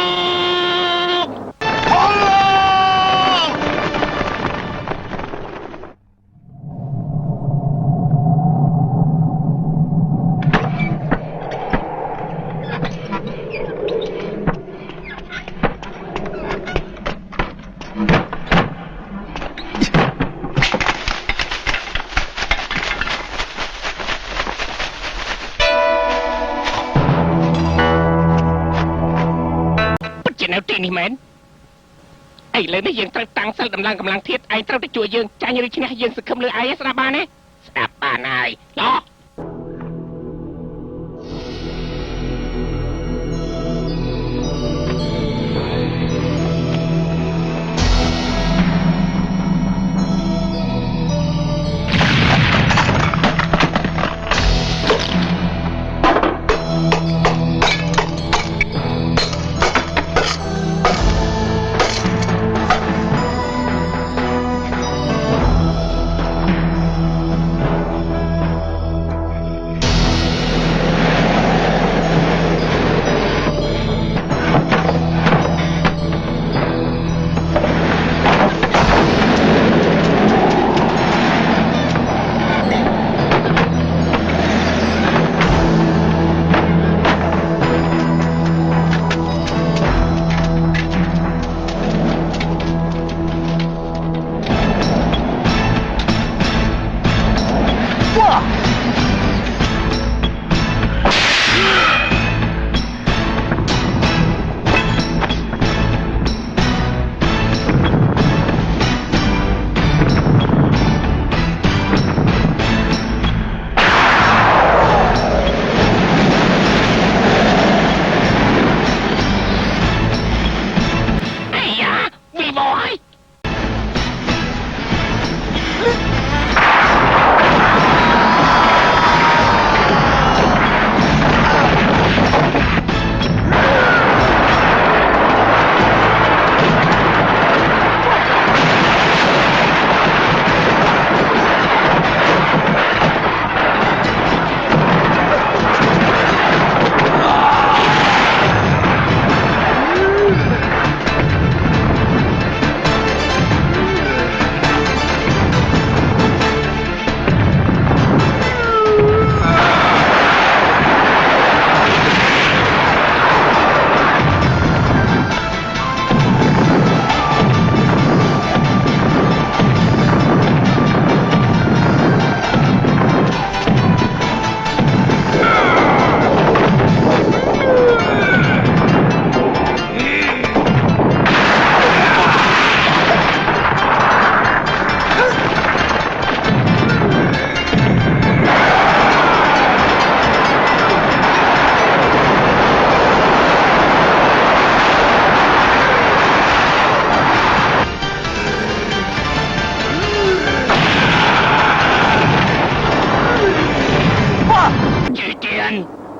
នៅទីនេះមែនឥឡូវនេះយើងត្រូវតាំងសិលតម្លើងកម្លាំងធាតុឯងត្រូវតែជួយយើងចាញ់ឬឈ្នះយើងសង្ឃឹមលើឯងស្ដាប់បានទេស្ដាប់បានហើយល្អ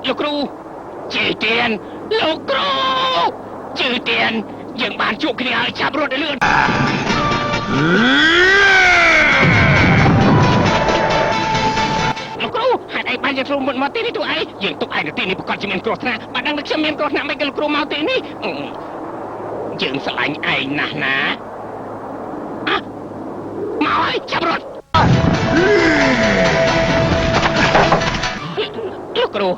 លោកគ្រូជឿទៀនលោកគ្រូជឿទៀនយើងបានជួបគ្នាហើយឆាប់រត់ឲ្យលឿនលោកគ្រូហេតុអីបានយើងគ្រូមុនមកទីនេះទូអីយើងទុកឯងនៅទីនេះប្រកាសជាមានគ្រោះថ្នាក់បើដឹងថាខ្ញុំមានគ្រោះថ្នាក់មិនក៏លោកគ្រូមកទីនេះយើងស្រឡាញ់ឯងណាស់ណាមកហើយឆាប់រត់លោកគ្រូ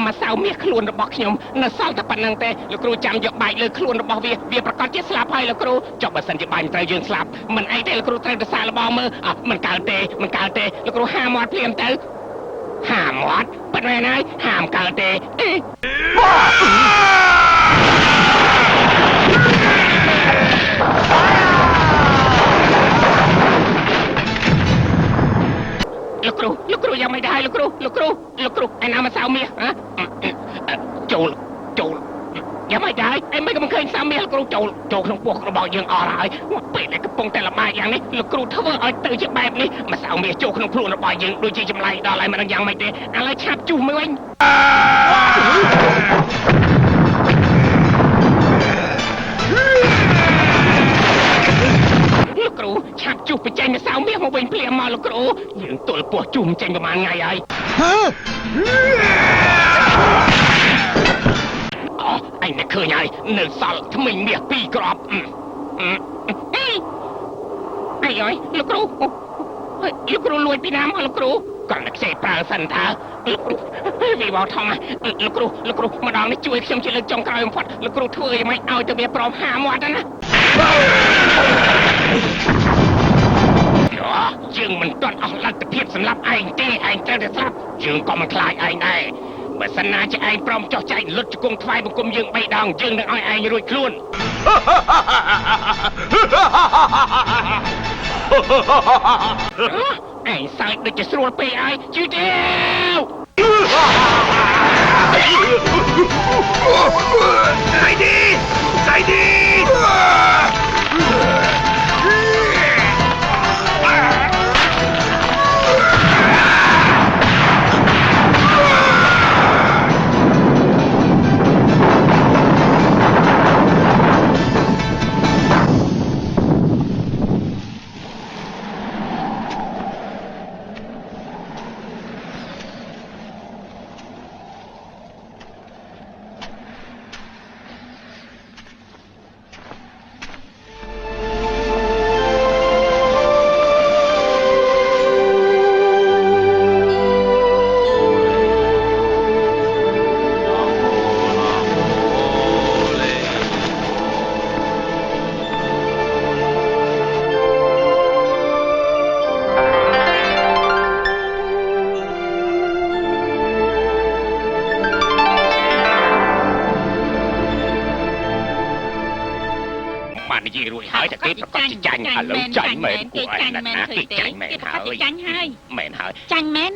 ម្សៅមាសខ្លួនរបស់ខ្ញុំនៅសល់តែប៉ុណ្្នឹងទេលោកគ្រូចាំយកបែកលើខ្លួនរបស់វាវាប្រកាសជាស្លាប់ហើយលោកគ្រូចុះបើសិនជាបាញ់ត្រូវយើងស្លាប់មិនអីទេលោកគ្រូត្រូវទៅសាកល្បងមើលអត់មិនកើតទេមិនកើតទេលោកគ្រូហាមាត់ភ្លាមទៅហាមាត់ប៉ិនមែនហើយហាមកើតទេលោកគ្រូលោកគ្រូយ៉ាងមិនដែរលោកគ្រូលោកគ្រូលោកគ្រូឯណាម្សៅមាសហ៎ចូលចូលយ៉ាងមិនដែរឯមិនក៏មិនឃើញសាមាសលោកគ្រូចូលចូលក្នុងពោះរបស់យើងអស់ហើយពេលដែលកំពុងតែលំបាកយ៉ាងនេះលោកគ្រូធ្វើឲ្យទៅជាបែបនេះម្សៅមាសចូលក្នុងខ្លួនរបស់យើងដូចជាចម្លែកដល់ហើយមិនដឹងយ៉ាងម៉េចទេឥឡូវឆាប់ជុះមួយវិញលោកគ្រូ លោកគ្រូយើងទល់ពោះជុំចេញប្រហែលថ្ងៃហើយអូអញនឹកឃើញហើយនៅសល់ថ្មិញមាស2គ្រាប់អីអើយលោកគ្រូលោកគ្រូលួចពីណាមកលោកគ្រូគ្រាន់តែខ្ចីប្រើសិនតើលោកគ្រូវីវធំលោកគ្រូលោកគ្រូម្ដងនេះជួយខ្ញុំជាលើកចុងក្រោយបំផុតលោកគ្រូធ្វើយ៉ាងម៉េចឲ្យទៅវាព្រមហាមាត់ណាយើងមិនទាន់អស់លទ្ធភាពសម្រាប់ឯងទេឯងត្រូវតែស្លាប់យើងក៏មិនខ្លាចឯងដែរបើសិនណាជាឯងព្រមចោះចែកលុតជង្គង់ថ្វាយបង្គំយើង3ដងយើងនឹងឲ្យឯងរួចខ្លួនឯងសើចដូចជាស្រួលពេកហើយជឿទេ細啲，細啲。ហើយតែគេប្រកាសចាញ់ឥឡូវចាញ់មែនគេចាញ់មែនគេចាញ់មែនហើយចាញ់ហើយមែនហើយចាញ់មែន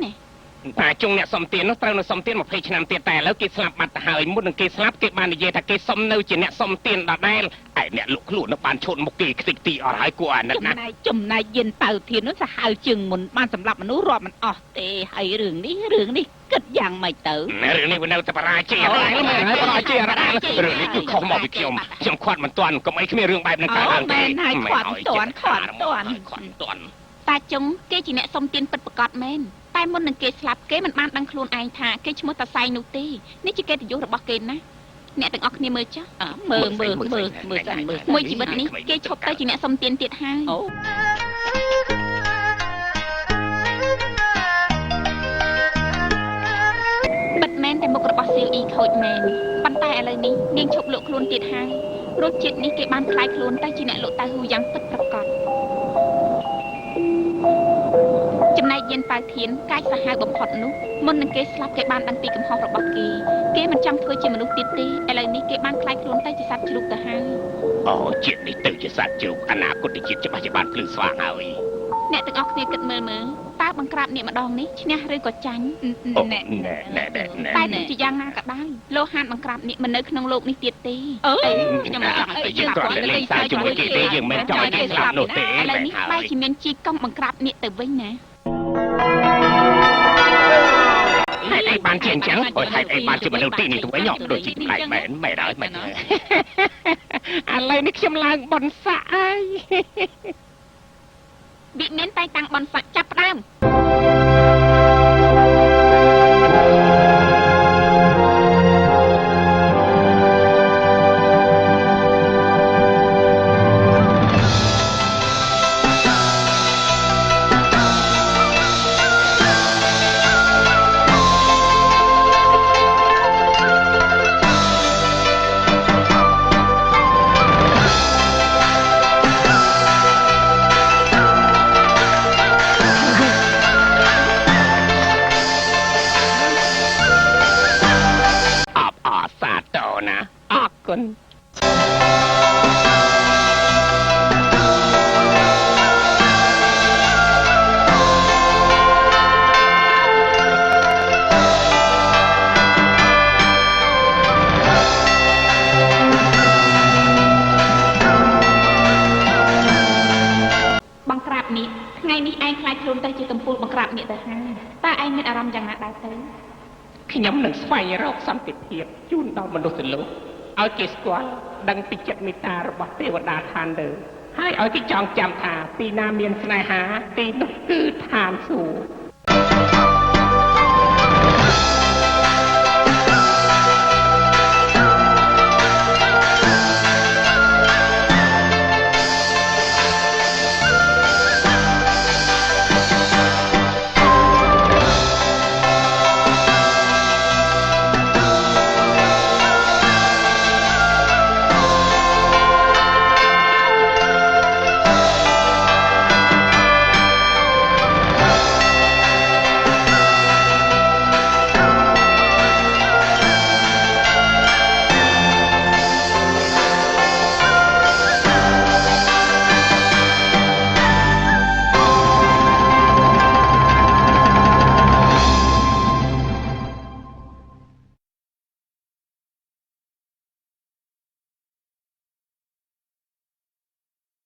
តាជុងអ្នកសុំទាននោះត្រូវនៅសុំទាន20ឆ្នាំទៀតតែឥឡូវគេស្លាប់បាត់ទៅហើយមុននឹងគេស្លាប់គេបាននិយាយថាគេសុំនៅជាអ្នកសុំទានដដែលឯអ្នកលក់ខ្លួននោះបានឈូតមុខគេខ្ទេចទីអស់ហើយគួរអាណិតណាស់ចំណែកយិនប៉ៅធាននោះសាហាវជាងមុនបានសម្រាប់មនុស្សរាប់មិនអស់ទេហើយរឿងនេះគិតយ៉ាងម៉េចទៅរឿងនេះវានៅតែបរាជ័យអត់មែនហើយបរាជ័យអត់រឿងនេះគឺខុសមកពីខ្ញុំខ្ញុំខាត់មិនទាន់កុំអីគ្មានរឿងបែបហ្នឹងកើតឡើងទេមែនហើយខាត់មិនទាន់ខាត់ទាន់តាចុងគេជាអ្នកសុំទានពិតប្រាកដមែនតែមុននឹងគេស្លាប់គេមិនបានដឹងខ្លួនឯងថាគេឈ្មោះតាសែងនោះទេនេះជាកិត្តិយសរបស់គេណាអ្នកទាំងអស់គ្នាមើលចុះមើលមើលមើលមើលសិនមើលមួយជីវិតនេះគេឈប់ទៅជាអ្នកសុំទានទៀតហើយបិទមែនតែមុខរបស់សៀវអ៊ីខូចមែនប៉ុន្តែឥឡូវនេះនាងឈប់លក់ខ្លួនទៀតហើយរសជាតិនេះគេបានក្លាយខ្លួនទៅជាអ្នកលក់តៅហ៊ូយ៉ាងពិតប្រាកដចំណែកយានប៉ៅធានកាចសាហាវបំផុតនោះមុននឹងគេស្លាប់គេបានដឹងពីកំហុសរបស់គេគេមិនចង់ធ្វើជាមនុស្សទៀតទេឥឡូវនេះគេបានក្លាយខ្លួនទៅជាសត្វជ្រូកទៅហើយអូជាតិនេះទៅជាសត្វជ្រូកអនាគតជាតិច្បាស់ជាបានភ្លឺស្វាងហើយអ្នកទាំងអស់គ្នាគិតមើលមើលតើបង្ក្រាបនេះម្ដងនេះឈ្នះឬក៏ចាញ់ណែណែណែតែទោះជាយ៉ាងណាក៏ដោយលោហានបង្ក្រាបនេះមិននៅក្នុងលោកនេះទៀតទេខ្ញុំមិនចង់ឲ្យយើងគ្រាន់តែលេងសើចជាមួយគេទេយើងមិនចង់ឲ្យគេស្លាប់នោះទេឥឡូវនេះបែរជាមានជីកង់បង្ក្រាបនេះទៅវិញណាហេតុអីបានជាអញ្ចឹងហេតុអីបានជាមនុស្សទីនេះទៅវិញដូចជាប្លែកមែនមែនហើយមែនឥឡូវនេះខ្ញុំឡើងបនស័កហើយវិមានតែតាំងបនស័កចាប់ផ្ដើម ខ្ញុំនឹងស្វែងរកសន្តិភាពជូនដល់មនុស្សលោកឲ្យគេស្គាល់ដឹងពីចិត្តមេត្តារបស់ទេវតាឋានលើ ហើយឲ្យគេចងចាំថាទីណាមានស្នេហាទីនោះគឺឋានសួគ៌។